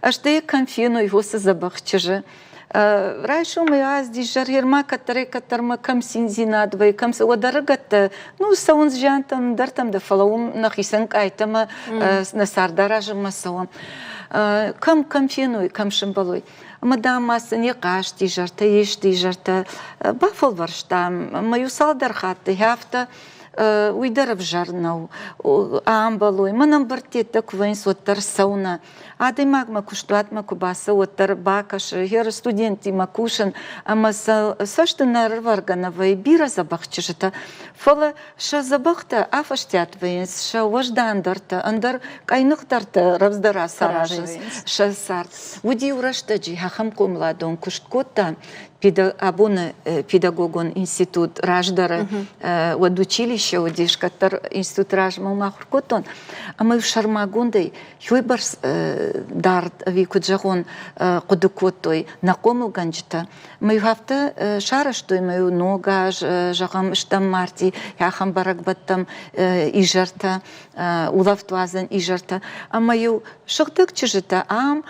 ӕз дӕ кӕм феной уыцы дзӕбӕх чызджы. Райсомӕй азди изӕрмӕ кӕддӕрӕй-кӕддӕрмӕ кӕм циндзинад вӕййы, кӕм уӕд ӕрыгӕттӕ, ну, цӕуынц зиантӕм, ӕндӕртӕм дӕр, фӕлӕ уым нӕхицӕн къайтӕ ӕмӕ нӕ цардаразынмӕ цӕуӕм. Кӕм кӕм феной, кӕм сӕмбӕлой. Ӕмӕ, дам, ма сын йӕ хъазт изӕртӕ, исты изӕртӕ бафӕлвӕрстам. Ӕмӕ иу цалдӕр хатты афтӕ уый дӕр ӕвзӕр нӕу. Амбӕлой. Мӕн ӕмбырдтӕ куы вӕййынц, уӕддӕр цӕуынӕ. Адӕймагмӕ куыстуатмӕ куы бацӕуы, уӕддӕр бакӕсы, йе студенттимӕ кусын ӕмӕ сӕ цӕсты нӕ ӕрывӕргӕ нӕ вӕййы бирӕ дзӕбӕх чызджытӕ. Фӕлӕ сӕ дзӕбӕхтӕ афӕстиат вӕййынц, сӕ уӕздандӕртӕ, ӕндӕр къӕйныхдӕртӕ рӕвдздӕр ацаразынц сӕ цард. Уыди иу рӕстӕджы ахӕм хъомыладон куыст кодта. Абоны педагогон институт раздӕры уӕд училище уыдис, кӕддӕр институты размӕ уым ахуыр кодтон. Ӕмӕ сӕрмагондӕй уыйбӕрц дард ӕви куыд зӕгъон, хъуыды кодтой нӕ хъомылгӕнджытӕ. Мӕ-иу афтӕ сарӕзтой, мӕ-иу Ног аз, зӕгъӕм, стӕм марти, ахӕм бӕрӕгбӕттӕм изӕртӕ, улӕфтуадзӕн изӕртӕ. Ӕмӕ-иу сыгъдӕг чызджытӕ ам,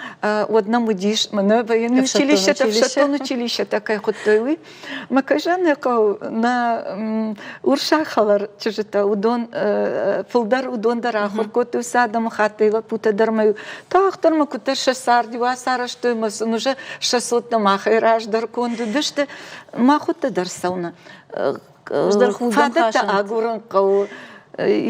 уӕд нӕм уыдис мӕнӕ военный училищетӕ, ӕфсӕддон училищетӕ кӕй хуыдтой, уый. Мӕ кӕй зӕгъын хъӕуы, нӕ урсаг хӕлар чызджытӕ, уыдон фылдӕр уыдон дӕр ахуыр кодтой сӕ адӕмыхаттӕй лӕппутӕ дӕр ма тагъддӕр ма куыддӕр сӕ цард-иу ацарӕзтой ӕмӕ сын уже сӕ цот махӕй раздӕр конд уыдысты. Махуыдтӕ дӕр цӕуыны фадӕттӕ агурын хъӕуы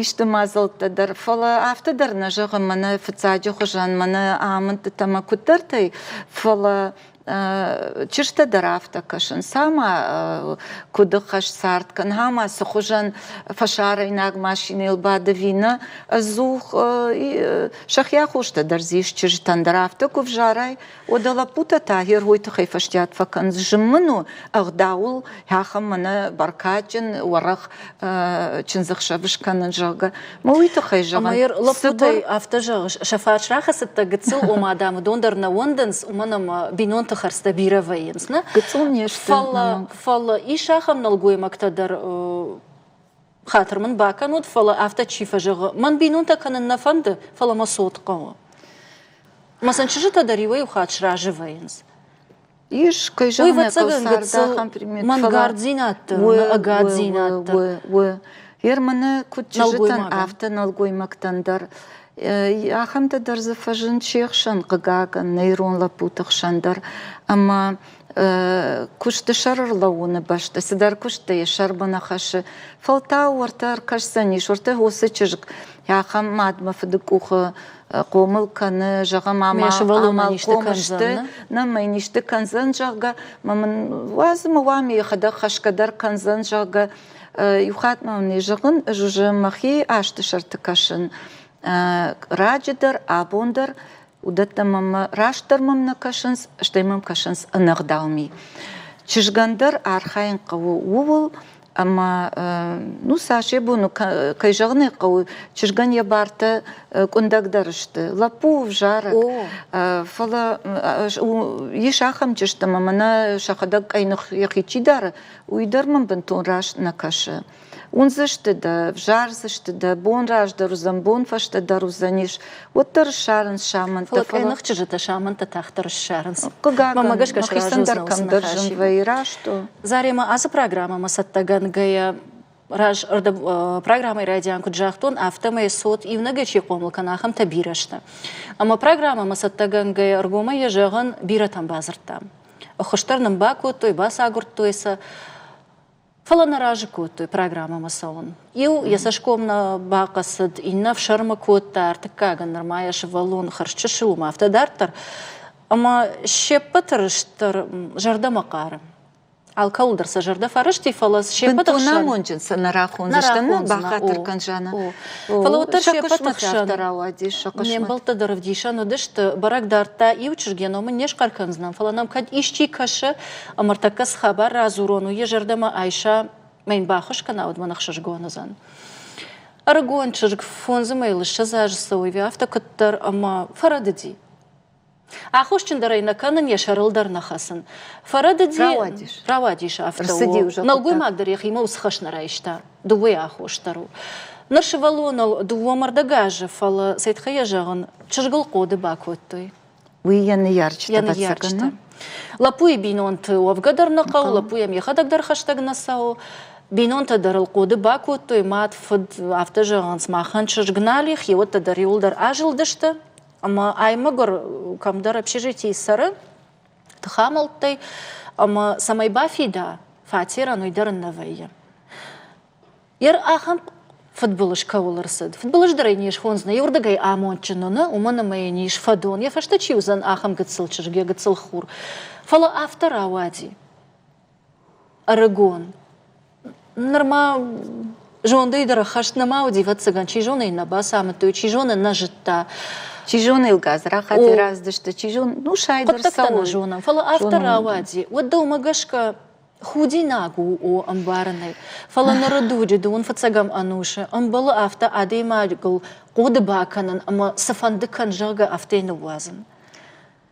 исты мадзӕлттӕ дӕр, фӕлӕ афтӕ дӕр нӕ зӕгъын, мӕнӕ фыццаджы хуызӕн, мӕнӕ амындтытӕ мӕ куыддӕртӕй, фӕлӕ чызджытӕ дӕр афтӕ кӕсынц, ӕмӕ куыд ӕххӕст цард кӕны, ӕмӕ цы хуызӕн фӕсарӕйнаг машинӕйыл бады ӕви нӕ, ӕдзух сӕхи аххостӕ дӕр дзы ис чызджытӕн дӕр афтӕ куы взарай, уӕдӕ лӕппутӕ та герой тыххӕй фӕстиат фӕкӕнынц. Зын мын у ӕгъдауыл ахӕм мӕнӕ бӕркадджын, уӕрӕх чындзӕхсӕв скӕнын, зӕгъгӕ. Мӕ уый тыххӕй зӕгъын. Ӕмӕ лӕппутӕй афтӕ зӕгъыс, сӕ фарс рахӕцыдтӕ гыццыл, ома дам уыдон дӕр нӕ уӕндынц, уымӕн ӕмӕ бинонты хӕрдзтӕ бирӕ вӕййынц, нӕ? Гыццыл не сты. Фӕлӕ, фӕлӕ ис ахӕм нӕлгоймӕгтӕ дӕр, хатыр мын бакӕнут, фӕлӕ афтӕ чи фӕзӕгъы, мӕн бинонтӕ кӕнын нӕ фӕнды, фӕлӕ мӕ цот хъӕуы. Мӕ сын чызджытӕ дӕр иуӕй-иу хатт сразы вӕййынц. Ис, кӕй зӕгъын ӕй хъӕуы, царды ахӕм пример. Мӕнгарддзинад дӕр, ӕгаддзинад дӕр. Ер мӕнӕ куыд чызджытӕн, афтӕ нӕлгоймӕгтӕн дӕр. Ахӕмтӕ дӕр дзы фӕзынд се хсӕн, хъыгагӕн, нӕ ирон лӕппуты хсӕн дӕр. Ӕмӕ куысты сӕр ӕрлӕууыны бӕсты цыдӕр куысттӕ йӕ сӕрмӕ нӕ хӕссы. Фӕлтау уӕртӕ ӕркӕсдзӕнис, уӕртӕ уыцы чызг ахӕм мадмӕ фыды къухы хъомыл кӕны, зӕгъӕм, ӕмӕ амалхъом сты, нӕ мӕ йын исты кӕндзӕн, зӕгъгӕ, мӕ мын уадз ӕмӕ уа, ме йӕхӕдӕг хӕсгӕ дӕр кӕндзӕн, зӕгъгӕ. Иу хатт ма мын зӕгъын, ӕз уже мӕхи азты сӕрты кӕсын. Раджы дӕр, абон дӕр уыдӕттӕ мӕм растдӕр мӕм нӕ кӕсынц, стӕй мӕм кӕсынц ӕнӕгъдау ми. Чызгӕн дӕр архайын хъӕуы ууыл, ӕмӕ ну цас йӕ бон у, кӕй зӕгъын ӕй хъӕуы, чызгӕн йӕ бартӕ къуындӕгдӕр сты. Лӕппу ӕвзарӕг, фӕлӕ ис ахӕм чызджытӕ, ӕмӕ мӕнӕ сӕхӕдӕг къӕйных йӕхи чи дары, уый дӕр мӕм бынтон раст нӕ кӕсы. Уындзысты дӕ, взардзысты дӕ, бон раздӕр уыдзӕн, бон фӕстӕдӕр уыдзӕнис, уӕддӕр ссарынц самӕнттӕ. Фӕлӕ къӕйных чызджытӕ самӕнттӕ тагъддӕр ссарынц. Хъыгагӕн, мӕхицӕн дӕр кӕмдӕр зын вӕййы, раст у. Заремӕ, ацы программӕмӕ цӕттӕгӕнгӕйӕ раз программӕйы райдиан куыд загътон, афтӕмӕй цот иунӕгӕй чи хъомыл кӕны, ахӕмтӕ бирӕ сты. Ӕмӕ программӕмӕ цӕттӕгӕнгӕйӕ ӕргомӕй йӕ зӕгъын бирӕтӕм бадзырдтам. Ӕххуыс дӕр нын бакодтой, бацагуырдтой сӕ. Фӕлӕ нӕ разы кодтой программӕмӕ цӕуын. Иу йӕ цӕсгом нӕ бахъӕцыд, иннӕ ӕфсӕрмы кодта, ӕртыккагӕн нырма йӕ сывӕллон хӕрзчысыл у, афтӕ дарддӕр. Ӕмӕ се ппӕты рыст дӕр зӕрдӕмӕ хъары. Алкӕуыл дӕр сӕ зӕрдӕ фӕрысти, фӕлӕ се ппӕты хсӕн... Бынтон амондджын сӕ нӕ рахондзыстӕм, нӕ бахатыр кӕн, Жанна. Фӕлӕ уӕддӕр се ппӕты хсӕн ме мбӕлттӕ дӕр ӕвдисӕн уыдысты, бӕрӕг дардта иу чызг, йӕ ном ын не схъӕр кӕндзынӕн, фӕлӕ нӕм кӕд исчи кӕсы, ӕмӕ ӕртӕккӕ цы хабар радзурон, уый йӕ зӕрдӕмӕ айса, мӕ йын баххуыс кӕна, уӕд мӕн ӕхсызгон уыдзӕн. Ӕрыгон чызг фондзы мӕйыл 20 азы цӕуы, афтӕ куыддӕр ӕмӕ фӕрӕдыди. Аххосджын дӕр ӕй нӕ кӕнын, йӕ сӕрыл дӕр нӕ хӕцын. Фӕрӕдыди, рауадис, рауадис афтӕ у. Нӕлгоймаг дӕр йӕхимӕ уыцы хӕс нӕ райста. Дыууӕйы аххос дӕр у. Ныр сывӕллоныл дыууӕ мӕрдӕг азы, фӕлӕ цӕй тыххӕй йӕ зӕгъын, чызгыл хъоды бакодтой. Уый йӕ ныййарджытӕ, ӕвӕццӕгӕн. Лӕппуйы бинонты уӕвгӕ дӕр нӕ хъӕуы, лӕппу йӕм йӕхӕдӕг дӕр хӕстӕг нӕ цӕуы. Бинонтӕ дӕр ыл хъоды бакодтой, мад, фыд афтӕ зӕгъынц, махӕн чызг нал и, хиуӕттӕ дӕр иуылдӕр азылдысты. Ӕмӕ ай мӕгуыр кӕмдӕр общежитийы цӕры тыхамӕлттӕй, ӕмӕ цӕмӕй бафида фатерӕн, уый дӕр ын нӕ вӕййы. Ер ахӕм фыдбылыз кӕуыл ӕрцыд, фыдбылыз дӕр ӕй не схондзынӕ, иуырдыгӕй амондджын у, нӕ, уымӕн ӕмӕ йын ис фӕдон, йӕ фӕстӕ чи уыдзӕн, ахӕм гыццыл чызг, йӕ гыццыл хур. Фӕлӕ афтӕ рауади. Ӕрыгон. Нырма Зондӕй дӕр ӕххӕст нӕма уыди, ӕвӕццӕгӕн, чи зоны йын нӕ бацамыдтой, чи зоны нӕ зыдта. Чи зоны йыл гадзрахатӕй раздысты, чи зоны, ну, сайд Хъуыддӕгтӕ нӕ зонӕм, фӕлӕ афтӕ рауади. Уӕд дӕумӕ гӕсгӕ худинаг у о ӕмбарынӕй. Фӕлӕ ныры дуджы, дыууын фыццӕгӕм ӕнусы, ӕмбӕлы афтӕ адӕймагыл хъоды бакӕнын ӕмӕ цыфӕнды кӕн, зӕгъгӕ, афтӕ ныууадзын.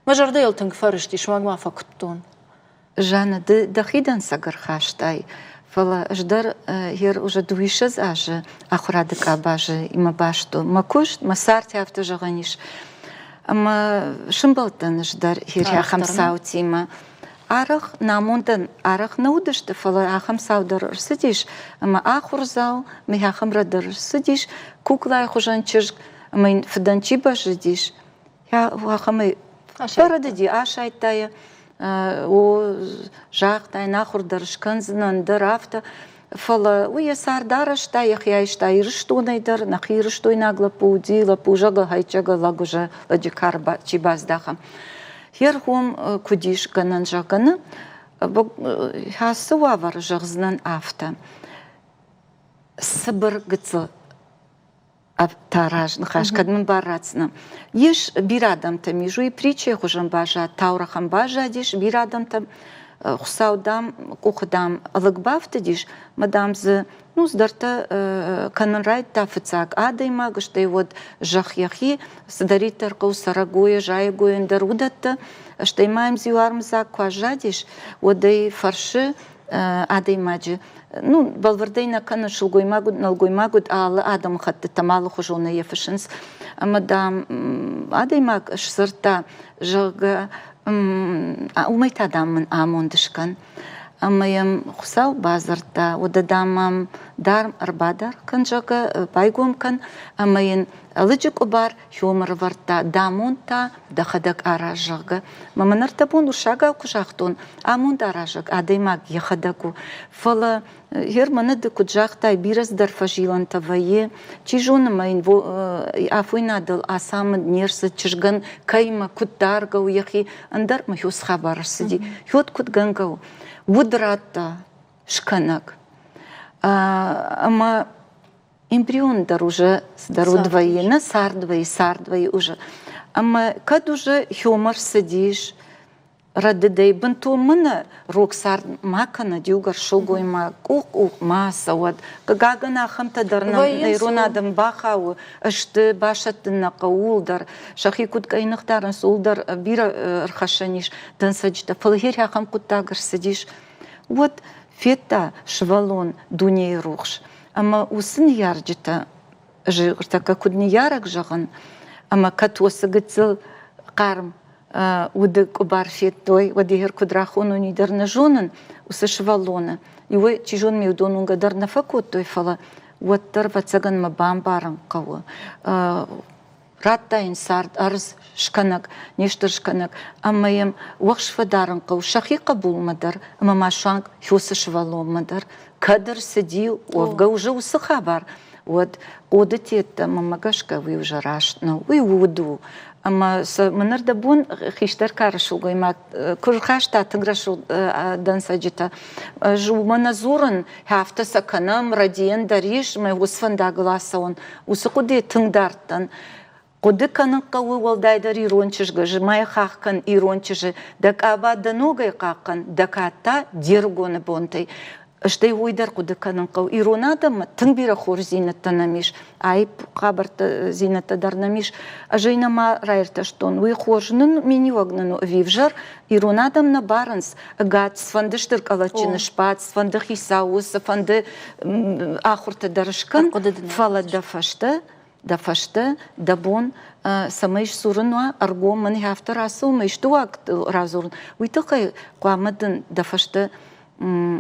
Мӕ зӕрдӕ йыл тынг фӕрысти, суанг ма фӕкуыдтон. Жанна, ды дӕхи дӕнцӕг ӕрхастай, фӕлӕ ӕз дӕр ер уже дыууиссӕдз азы ахуырады къабазы имӕ баст у. Мӕ куыст, мӕ цард афтӕ зӕгъӕн ис. Ӕмӕ сымбӕлдтӕн ӕз дӕр ахӕм цаутимӕ. Арӕх намондӕн арӕх нӕ уыдысты, фӕлӕ ахӕм цау дӕр ӕрцыдис, ӕмӕ ахуырдзау, мӕ ахӕм рӕд дӕр ӕрцыдис, куклайы хуызӕн чызг, ӕмӕ йын фыдӕн чи бӕззыдис, ахӕмӕй фӕрӕдыди, асайдта йӕ, о, загъта йын, ахуыр дӕр скӕндзынӕн дӕр афтӕ. Фӕлӕ уый йӕ цард арӕзта, йӕхи айста Ирыстонӕй дӕр, нӕхи ирыстойнаг лӕппу уыди, лӕппу зӕгъы, хӕйчӕгы лӕгуызы лӕджы кар чи баздӕха. Йе ргом куыд ис гӕнӕн зӕгъгӕны, ацы уавӕры зӕгъдзынӕн афтӕ. Цыбыр гыццыл та разныхас, кӕд мын бар ратдзынӕ. Ис бирӕ адӕмтӕм ис, уый притчӕйы хуызӕн баззад, таурӕгъӕн баззадис бирӕ адӕмтӕм. Хуыцау, дам, къухы, дам, лыг бафтыдис, мӕ, дам, дзы ну, цыдӕртӕ кӕнын райдыдта фыццаг адӕймаг, стӕй уӕд зӕхх йӕхи, цыдӕриддӕр хъӕуы цӕрӕгойӕ, зайӕгойӕн дӕр уыдӕттӕ. Стӕй ма йӕм дзы иу армыдзаг куы аззадис, уӕд ӕй фӕрсы адӕймаджы, ну, бӕлвырдӕй нӕ кӕны, сылгоймаг уыд, нӕлгоймаг уыд, алы адӕмыхӕттытӕм алыхуызонӕй йӕ фыссынц. Ӕмӕ, дам, адӕймаг сдзырдта, зӕгъгӕ, уымӕй та, дам, мын амонд скӕн. Ӕмӕ йӕм Хуыцау бадзырдта, уӕдӕ, дам, мӕм дарм ӕрбадар кӕн, зӕгъгӕ, байгом кӕн, ӕмӕ йын ӕлыджы къуыбар хьом ӕрывӕрдта, дӕ амонд та дӕхӕдӕг араз, зӕгъгӕ. Мӕ мын ӕртӕбон урсагау куы загътон, амонд аразӕг адӕймаг йӕхӕдӕг у. Фӕлӕ гъер мӕнӕ ды куыд загътай, бирӕ цыдӕр фӕзилӕнтӕ вӕййы. Чи зоны, мӕ йын афойнадыл ацамынд не рцыд, чызгӕн кӕимӕ, куыд даргӕ у йӕхи, ӕндӕр мӕ хёц хабар ӕрцыди. Хёд куыд гӕнгӕ у? Уд радта скӕнӕг. Ӕмӕ эмбрион дӕр уже цыдӕр уд вӕййы, нӕ цард вӕййы, цард вӕййы уже. Ӕмӕ кӕд уже хёмӕ рцыдис, рӕдыдӕй бынтон мын рог цард ма кӕнӕд иугӕр сылгоймаг къух-къух ма ацӕуӕд. Хъыгагӕн, ахӕмтӕ дӕр нӕм ирон адӕм бахауы, сты, басӕттын нӕ хъӕуы ууыл дӕр. Сӕхи куыд къӕйных дарынц, ууыл дӕр бирӕ ӕрхӕссӕн ис дӕнцӕджытӕ. Фӕлӕ гъер ахӕм хъуыддаг ӕрцыдис, уӕд федта сывӕллон дунейы рухс. Ӕмӕ уыцы ныййарджытӕ ныртӕккӕ куыд ныййарӕг зӕгъын, ӕмӕ кӕд уыцы гыццыл хъарм уды къуыбар федтой, уӕд егер куыд рахонон, уый дӕр нӕ зонын, уыцы сывӕллоны. Иуӕй, чи зоны, ме уыдон уынгӕ дӕр нӕ фӕкодтой, фӕлӕ уӕддӕр, ӕвӕццӕгӕн мӕ бамбарын хъӕуы. Радта йын цард ӕрдз скӕнӕг, не стыр скӕнӕг, ӕмӕ йӕм уӕхс фӕдарын хъӕуы сӕхи хъӕбулмӕ дӕр ӕмӕ ма суанг Хёсы сывӕллонмӕ дӕр. Кӕд ӕрцыди, уӕвгӕ уже уыцы хабар, уӕд хъоды тедтӕ, мӕнмӕ гӕсгӕ, уый уже раст нӕу, уый уд у. Ӕмӕ сӕ мӕнӕрдӕбон хистӕр кары сылгоймаг куы рхаста тынг рӕсугъд дӕнцӕджытӕ, ӕз уымӕ нӕ дзурын, афтӕ сӕ кӕнӕм, рӕдийӕн дӕр ис, мӕ уыцы фӕндагыл ацӕуын. Уыцы хъуыдыйы тынг дард дӕн. Хъуыды кӕнын хъӕуы уӕлдайдӕр ирон чызгы, зымӕй хахх кӕн ирон чызджы, дӕ къаба дӕ ногӕй хъахъхъӕн, дӕ кад та де рыгоны бонтӕй. Стӕй уый дӕр хъуыды кӕнын хъӕуы. Ирон адӕммӕ тынг бирӕ хорздзинӕдтӕ нӕм ис, аипп хабӕрттӕ дӕр нӕм ис. Ӕз ӕй нӕма раиртӕстон. Уый хорз нын миниуӕг нын у ӕви ӕвзӕр? Ирон адӕм нӕ барынц, ӕгад цыфӕнды стыр къӕлӕтджыны сбад, цыфӕнды хицау у, цыфӕнды ахуыртӕ дӕр скӕн, фӕлӕ дӕ фӕстӕ дӕ фӕстӕ дӕ бон цӕмӕй сдзурын уа, ӕргом мын афтӕ рацӕуы мӕ исты уаг радзурын, уый тыххӕй хъуамӕ дын дӕ фӕстӕ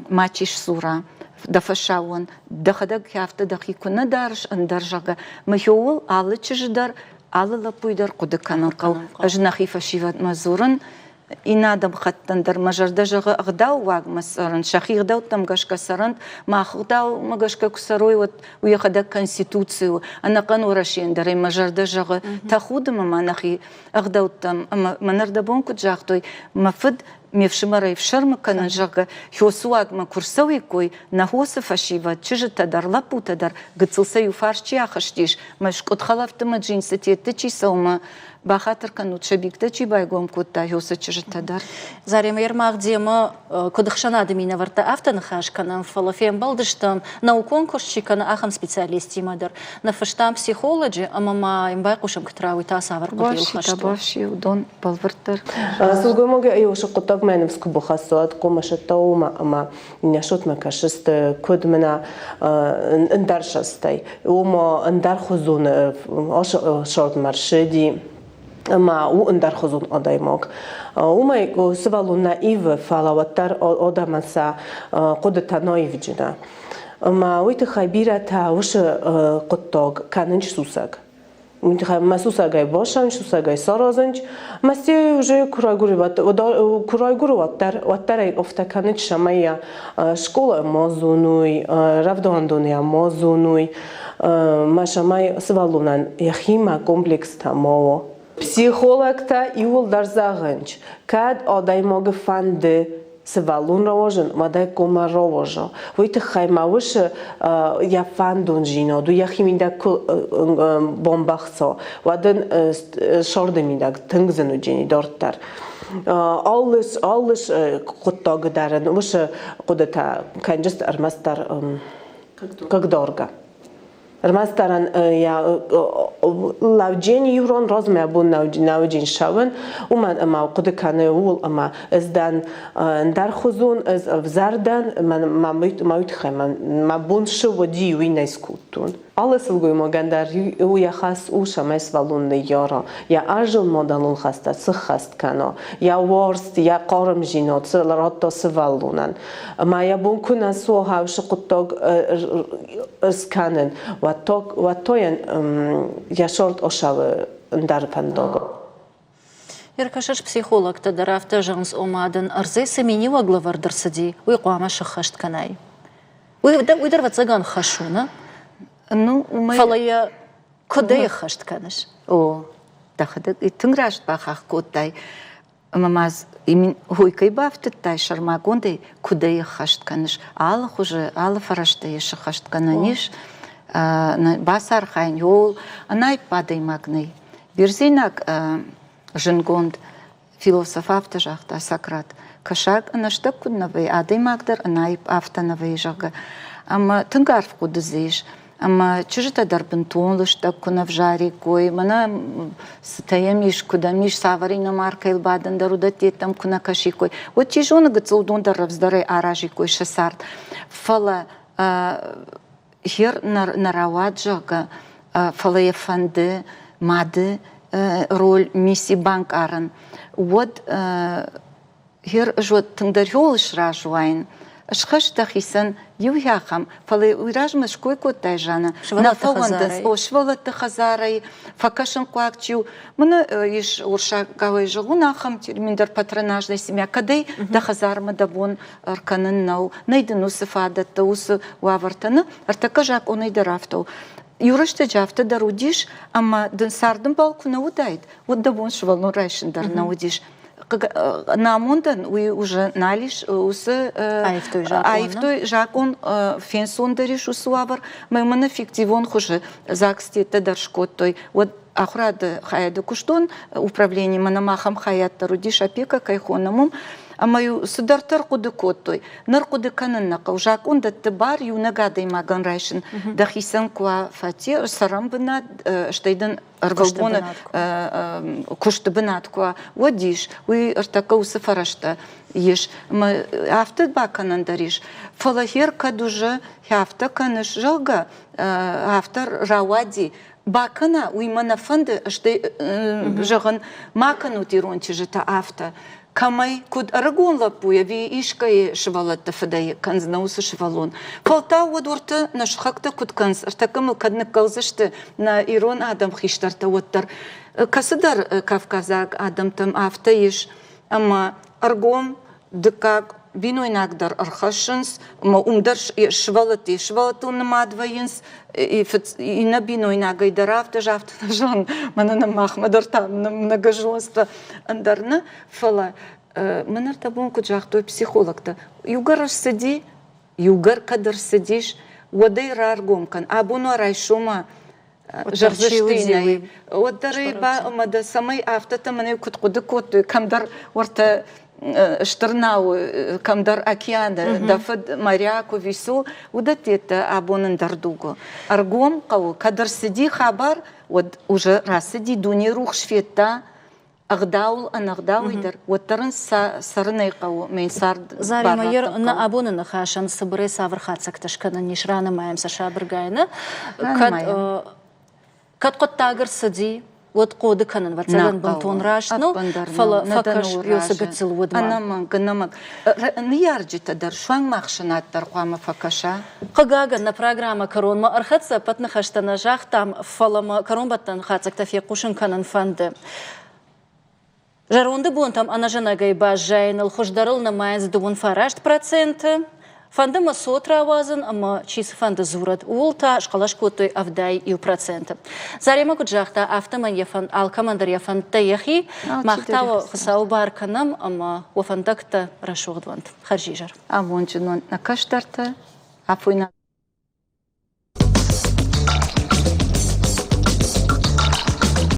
мачи сдзура, дӕ фӕсаууон, дӕхӕдӕг афтӕ дӕхи куы нӕ дарыс, ӕндӕр, зӕгъгӕ, мӕхиуыл алы чызджы дӕр, алы лӕппуйы дӕр хъуыды кӕнын хъӕуы. Ӕз нӕхи фӕсивӕдмӕ дзурын, иннӕ адӕмыхаттӕн дӕр мӕ зӕрдӕ зӕгъы ӕгъдау уагмӕ цӕрын, сӕхи ӕгъдӕуттӕм гӕсгӕ цӕрӕнт, мах ӕгъдаумӕ гӕсгӕ куы цӕрой, уӕд уый йӕхӕдӕг конституци у. Ӕнӕхъӕн Уӕрӕсейӕн дӕр ӕй мӕ зӕрдӕ зӕгъы, тӕхуды мӕ ма нӕхи ӕгъдӕуттӕм. Ӕмӕ мӕ нӕрдӕбон куыд загътой, мӕ фыд. ме фсымӕрӕй фсӕрмы кӕнын, зӕгъгӕ, хёсуагмӕ куы рцӕуиккой нӕ хосы фӕсивӕд, чызджытӕ дӕр, лӕппутӕ дӕр, гыццыл сӕ иу фарс чи ахызтис, мӕ скъуыдхӕлӕфты мӕ джинсытетты чи цӕуы, мӕ бахатыр кӕнут, сабиктӕ чи байгом кодта, уыцы чызджытӕ дӕр. Заремӕ Ермак демӕ куыд ӕхсӕнады минӕвӕрттӕ афтӕ ныхас кӕнӕм, фӕлӕ фембӕлдыстӕм, наукон куыст чи кӕны, ахӕм специалисттимӕ дӕр. Ныффыстам психолоджы ӕмӕ ма йын байхъусӕм, куыд рауй та цавӕр хъуыдыйыл хӕст у. Бафси, уыдон бӕлвырддӕр. Сылгоймагы еусы хъуыддагмӕ ныфс куы бахӕсса, уӕд хъуамӕ сӕттӕ уымӕ ӕмӕ иннӕ кӕсысты, куыд мӕнӕ ӕндӕр сӕстӕй. Уымӕ ӕндӕрхуызон сордмӕ рсыди ӕмӕ у ӕндӕрхуызон адӕймаг. Уымӕй сывӕллон нӕ ивы, фӕлӕ уӕддӕр адӕмӕн сӕ хъуыдытӕ нӕ ивджына. Ӕмӕ уый тыххӕй бирӕтӕ уыцы хъуыддаг кӕнынц сусӕг. Мӕ сусӕгӕй басанч, сусӕгӕй саразынч. Мӕ уже куы райгуыры, уӕддӕр, уӕддӕр ӕй афтӕ кӕнынч, цӕмӕй йӕ скъола ма зоной, рӕвдауӕндоны ма зоной, мӕ цӕмӕй сывӕллонӕн йӕхимӕ комплекстӕ ма уа. Психологтӕ иууылдӕр зӕгъынч, кӕд адӕймагы фӕнды сывӕллон рауазын, уӕд ӕй коммӕ рауаза. Уый тыххӕй ма уыцы йӕ фӕндондзинад у йӕхимидӕг куы бамбӕхса, уӕд ын сӕрды мидӕг тынг зын уыдзӕни дарддӕр. Алы, алы хъуыддагы дӕр ын уыцы хъуыдытӕ кӕнджысты ӕрмӕстдӕр хъыгдаргӕ. Ӕрмӕстдӕрӕн лӕуджен иурон размӕ бон нӕуджен ссӕуын, уымӕн ӕмӕ хъуыды кӕны ууыл, ӕмӕ ӕз дӕн ӕндӕрхуызон, ӕз ӕвзӕр дӕн, мӕ уый тыххӕй мӕ бон цы уыди, уый нӕ скодтон. Алы сылгоймагӕн дӕр у йӕ хӕс у, цӕмӕй сывӕллон ныййара, йӕ ӕрзон мадӕлон хӕстӕ сыххӕст кӕна, йӕ уарзт, йӕ хъармдзинад цы радта сывӕллонӕн. Ӕмӕ йӕ бон куы нӕ суа уыцы хъуыддаг скӕнын, уӕд та йын йӕ сорт осӕлы ӕндӕр фӕндагыл. Ӕркӕсыс психологтӕ дӕр афтӕ зӕгъынц, ома дын ӕрдзӕй цы миниуӕг лӕвӕрд ӕрцыди, уый хъуамӕ сыххӕст кӕнай. Уый, уый дӕр ӕвӕццӕгӕн хӕс у, нӕ? Ну, уымӕй... Фӕлӕ йӕ куыд ӕй ӕххӕст кӕныс? О, дӕхӕдӕг тынг раст бахахх кодтай. Ӕмӕ ма хой кӕй бафтыдтай сӕрмагондӕй, куыд ӕй ӕххӕст кӕныс? Алы хуызы, алы фӕрӕзтӕ йӕ сыххӕст кӕнӕн ис. Бацархайын ууыл ӕнаипп адӕймаг нӕй. Бердзенаг зындгонд философ афтӕ загъта Сократ, кӕсаг ӕнӕстӕг куыд нӕ вӕййы, адӕймаг дӕр ӕнаипп афтӕ нӕ вӕййы, зӕгъгӕ. Ӕмӕ тынг арф хъуыды дзы ис. Ӕмӕ чызджытӕ дӕр бынтон лыстӕг куы нӕ взариккой, мӕнӕ цытӕ йӕм ис, куыд ӕм ис, цавӕр иномаркӕйыл бадын дӕр, уыдӕттӕм куы нӕ кӕсиккой, уӕд чи зоны гыццыл уыдон дӕр рӕвдздӕрӕй аразиккой сӕ цард. Фӕлӕ хер нӕ рауад, зӕгъгӕ, фӕлӕ йӕ фӕнды мады роль мисси банкъарын, уӕд Гъер ӕз уӕд тынгдӕр иуыл сразы уаин. Схӕсс дӕхицӕн иу ахӕм, фӕлӕ уый размӕ ской кодтай, Жанна, нӕ фӕуӕндынц, о, сывӕллӕтты хӕдзарӕй фӕкӕсынхъуаг чи у. Мӕнӕ ис уырыссагауӕй зӕгъон ахӕм термин дӕр патронажная семья, кӕдӕй дӕ хӕдзармӕ дӕ бон ӕркӕнын нӕу, нӕй дын уыцы фадӕттӕ, уыцы уавӕртӕ. Нӕ, ӕртӕккӕ закъонӕй дӕр афтӕ у. Иу рӕстӕджы афтӕ дӕр уыдис, ӕмӕ дын цардӕмбал куы нӕ уыдаид, уӕд дӕ бон сывӕллон райсын дӕр нӕ уыдис. Намондӕн уый уже нал ис уыцы аивтой закъон фенцондӕр ис уыцы уавӕр мӕ мын эффективон хуызы ЗАГС-теттӕ дӕр скодтой уӕд ахуырады хайады куыстон управлени мӕнӕ ахӕм хайад дӕр уыдис опека кӕй хонӕм уым ӕмӕ-иу цыдӕртӕ ӕрхъуыды кодтой ныр хъуыды кӕнын нӕ хъӕуы закъон дӕтты бар иунӕг адӕймагӕн райсын дӕхицӕн куы уа фатер цӕрӕн бынат стӕй дын ӕрвылбоны куысты бынат куы уа, уӕд ис. Уый ӕртӕккӕ уыцы фӕрӕзтӕ ис. Ӕмӕ афтӕ бакӕнӕн дӕр ис. Фӕлӕ хер кӕд уже афтӕ кӕныс, зӕгъгӕ, афтӕ рауади, бакӕна, уый мӕ нӕ фӕнды, стӕй зӕгъын, ма кӕнут ирон чызджытӕ афтӕ. Кӕмӕй, куыд ӕрыгон лӕппуйӕ ӕви искӕйы сывӕллӕтты фыдӕй кӕндзынӕ уыцы сывӕллон. Фӕлтау уӕд уӕртӕ нӕ сыхӕгтӕ куыд кӕнынц, ӕртӕккӕ мыл кӕд ныккӕлдзысты нӕ ирон адӕм хистӕртӕ, уӕддӕр. Кӕцыдӕр кавказаг адӕмтӕм афтӕ ис, ӕмӕ ӕргом дыккаг бинойнаг дӕр ӕрхӕссынц, ӕмӕ уым дӕр сывӕллӕттӕ сывӕллӕттыл нымад вӕййынц, иннӕ бинойнагӕй дӕр афтӕ афтӕ зӕгъын, мӕнӕ нӕ махмӕ дӕр та многоженство ӕндӕр нӕ, фӕлӕ. Мӕн ӕртӕбон куыд загътой психологтӕ, иугӕр ӕрцыди, иугӕр кӕд ӕрцыдис, уӕд ӕй раргом кӕн. Абон уа райсома зӕгъдзысты нӕй. Уӕддӕр ӕй ба ӕмӕ дӕ цӕмӕй афтӕтӕ мӕнӕ куыд хъуыды кодтой, кӕмдӕр уӕртӕ стыр науы, кӕмдӕр океаны, дӕ фыд моряк ӕви цы, уыдӕттӕ абон ӕндӕр дуг у. Ӕргом хъӕуы, кӕд ӕрцыди хабар, уӕд уже рацыди, дуне рухс федта, ӕгъдауыл ӕнӕгъдауӕй дӕр, уӕддӕр ын цӕрынӕй хъӕуы мӕ цард. Заремӕ, нӕ абоны ныхасӕн цыбырӕй цавӕр хатдзӕгтӕ скӕнӕн ис, ранымайӕм сӕ сабыргай, нӕ? Кӕд кӕд хъуыддаг ӕрцыди, уӕд хъоды кӕнын, ӕвӕццӕгӕн, бынтон раст нӕу, фӕлӕ фӕкӕс уыцы гыццыл удмӕ. Ӕнӕмӕнг, ӕнӕмӕнг. Ныййарджытӕ дӕр, суанг ма ӕхсӕнад дӕр хъуамӕ фӕкӕса. Хъыгагӕн, нӕ программӕ кӕронмӕ ӕрхӕццӕ, ӕппӕт ныхӕстӕ нӕ загътам, фӕлӕ мӕ кӕронбӕттӕн хатдзӕгтӕ фехъусын кӕнын фӕнды. Зӕронды бонтӕм ӕнӕзӕнӕгӕй баззайыныл хуыздӕрыл нымайынц 99%. Фӕнды мӕ цот рауадзын ӕмӕ чи цыфӕнды дзурӕд, ууыл та схъӕлӕс кодтой 71%. Заремӕ куыд загъта, афтӕмӕй йӕ фӕнд алкӕмӕн дӕр йӕ фӕндтӕ йӕхи, мах та уӕ Хуыцауы бар кӕнӕм ӕмӕ уӕ фӕндӕгтӕ рӕсугъд уӕнт. Хӕрзизӕр. Амондджын уӕнт нӕ кӕстӕртӕ, афойнад.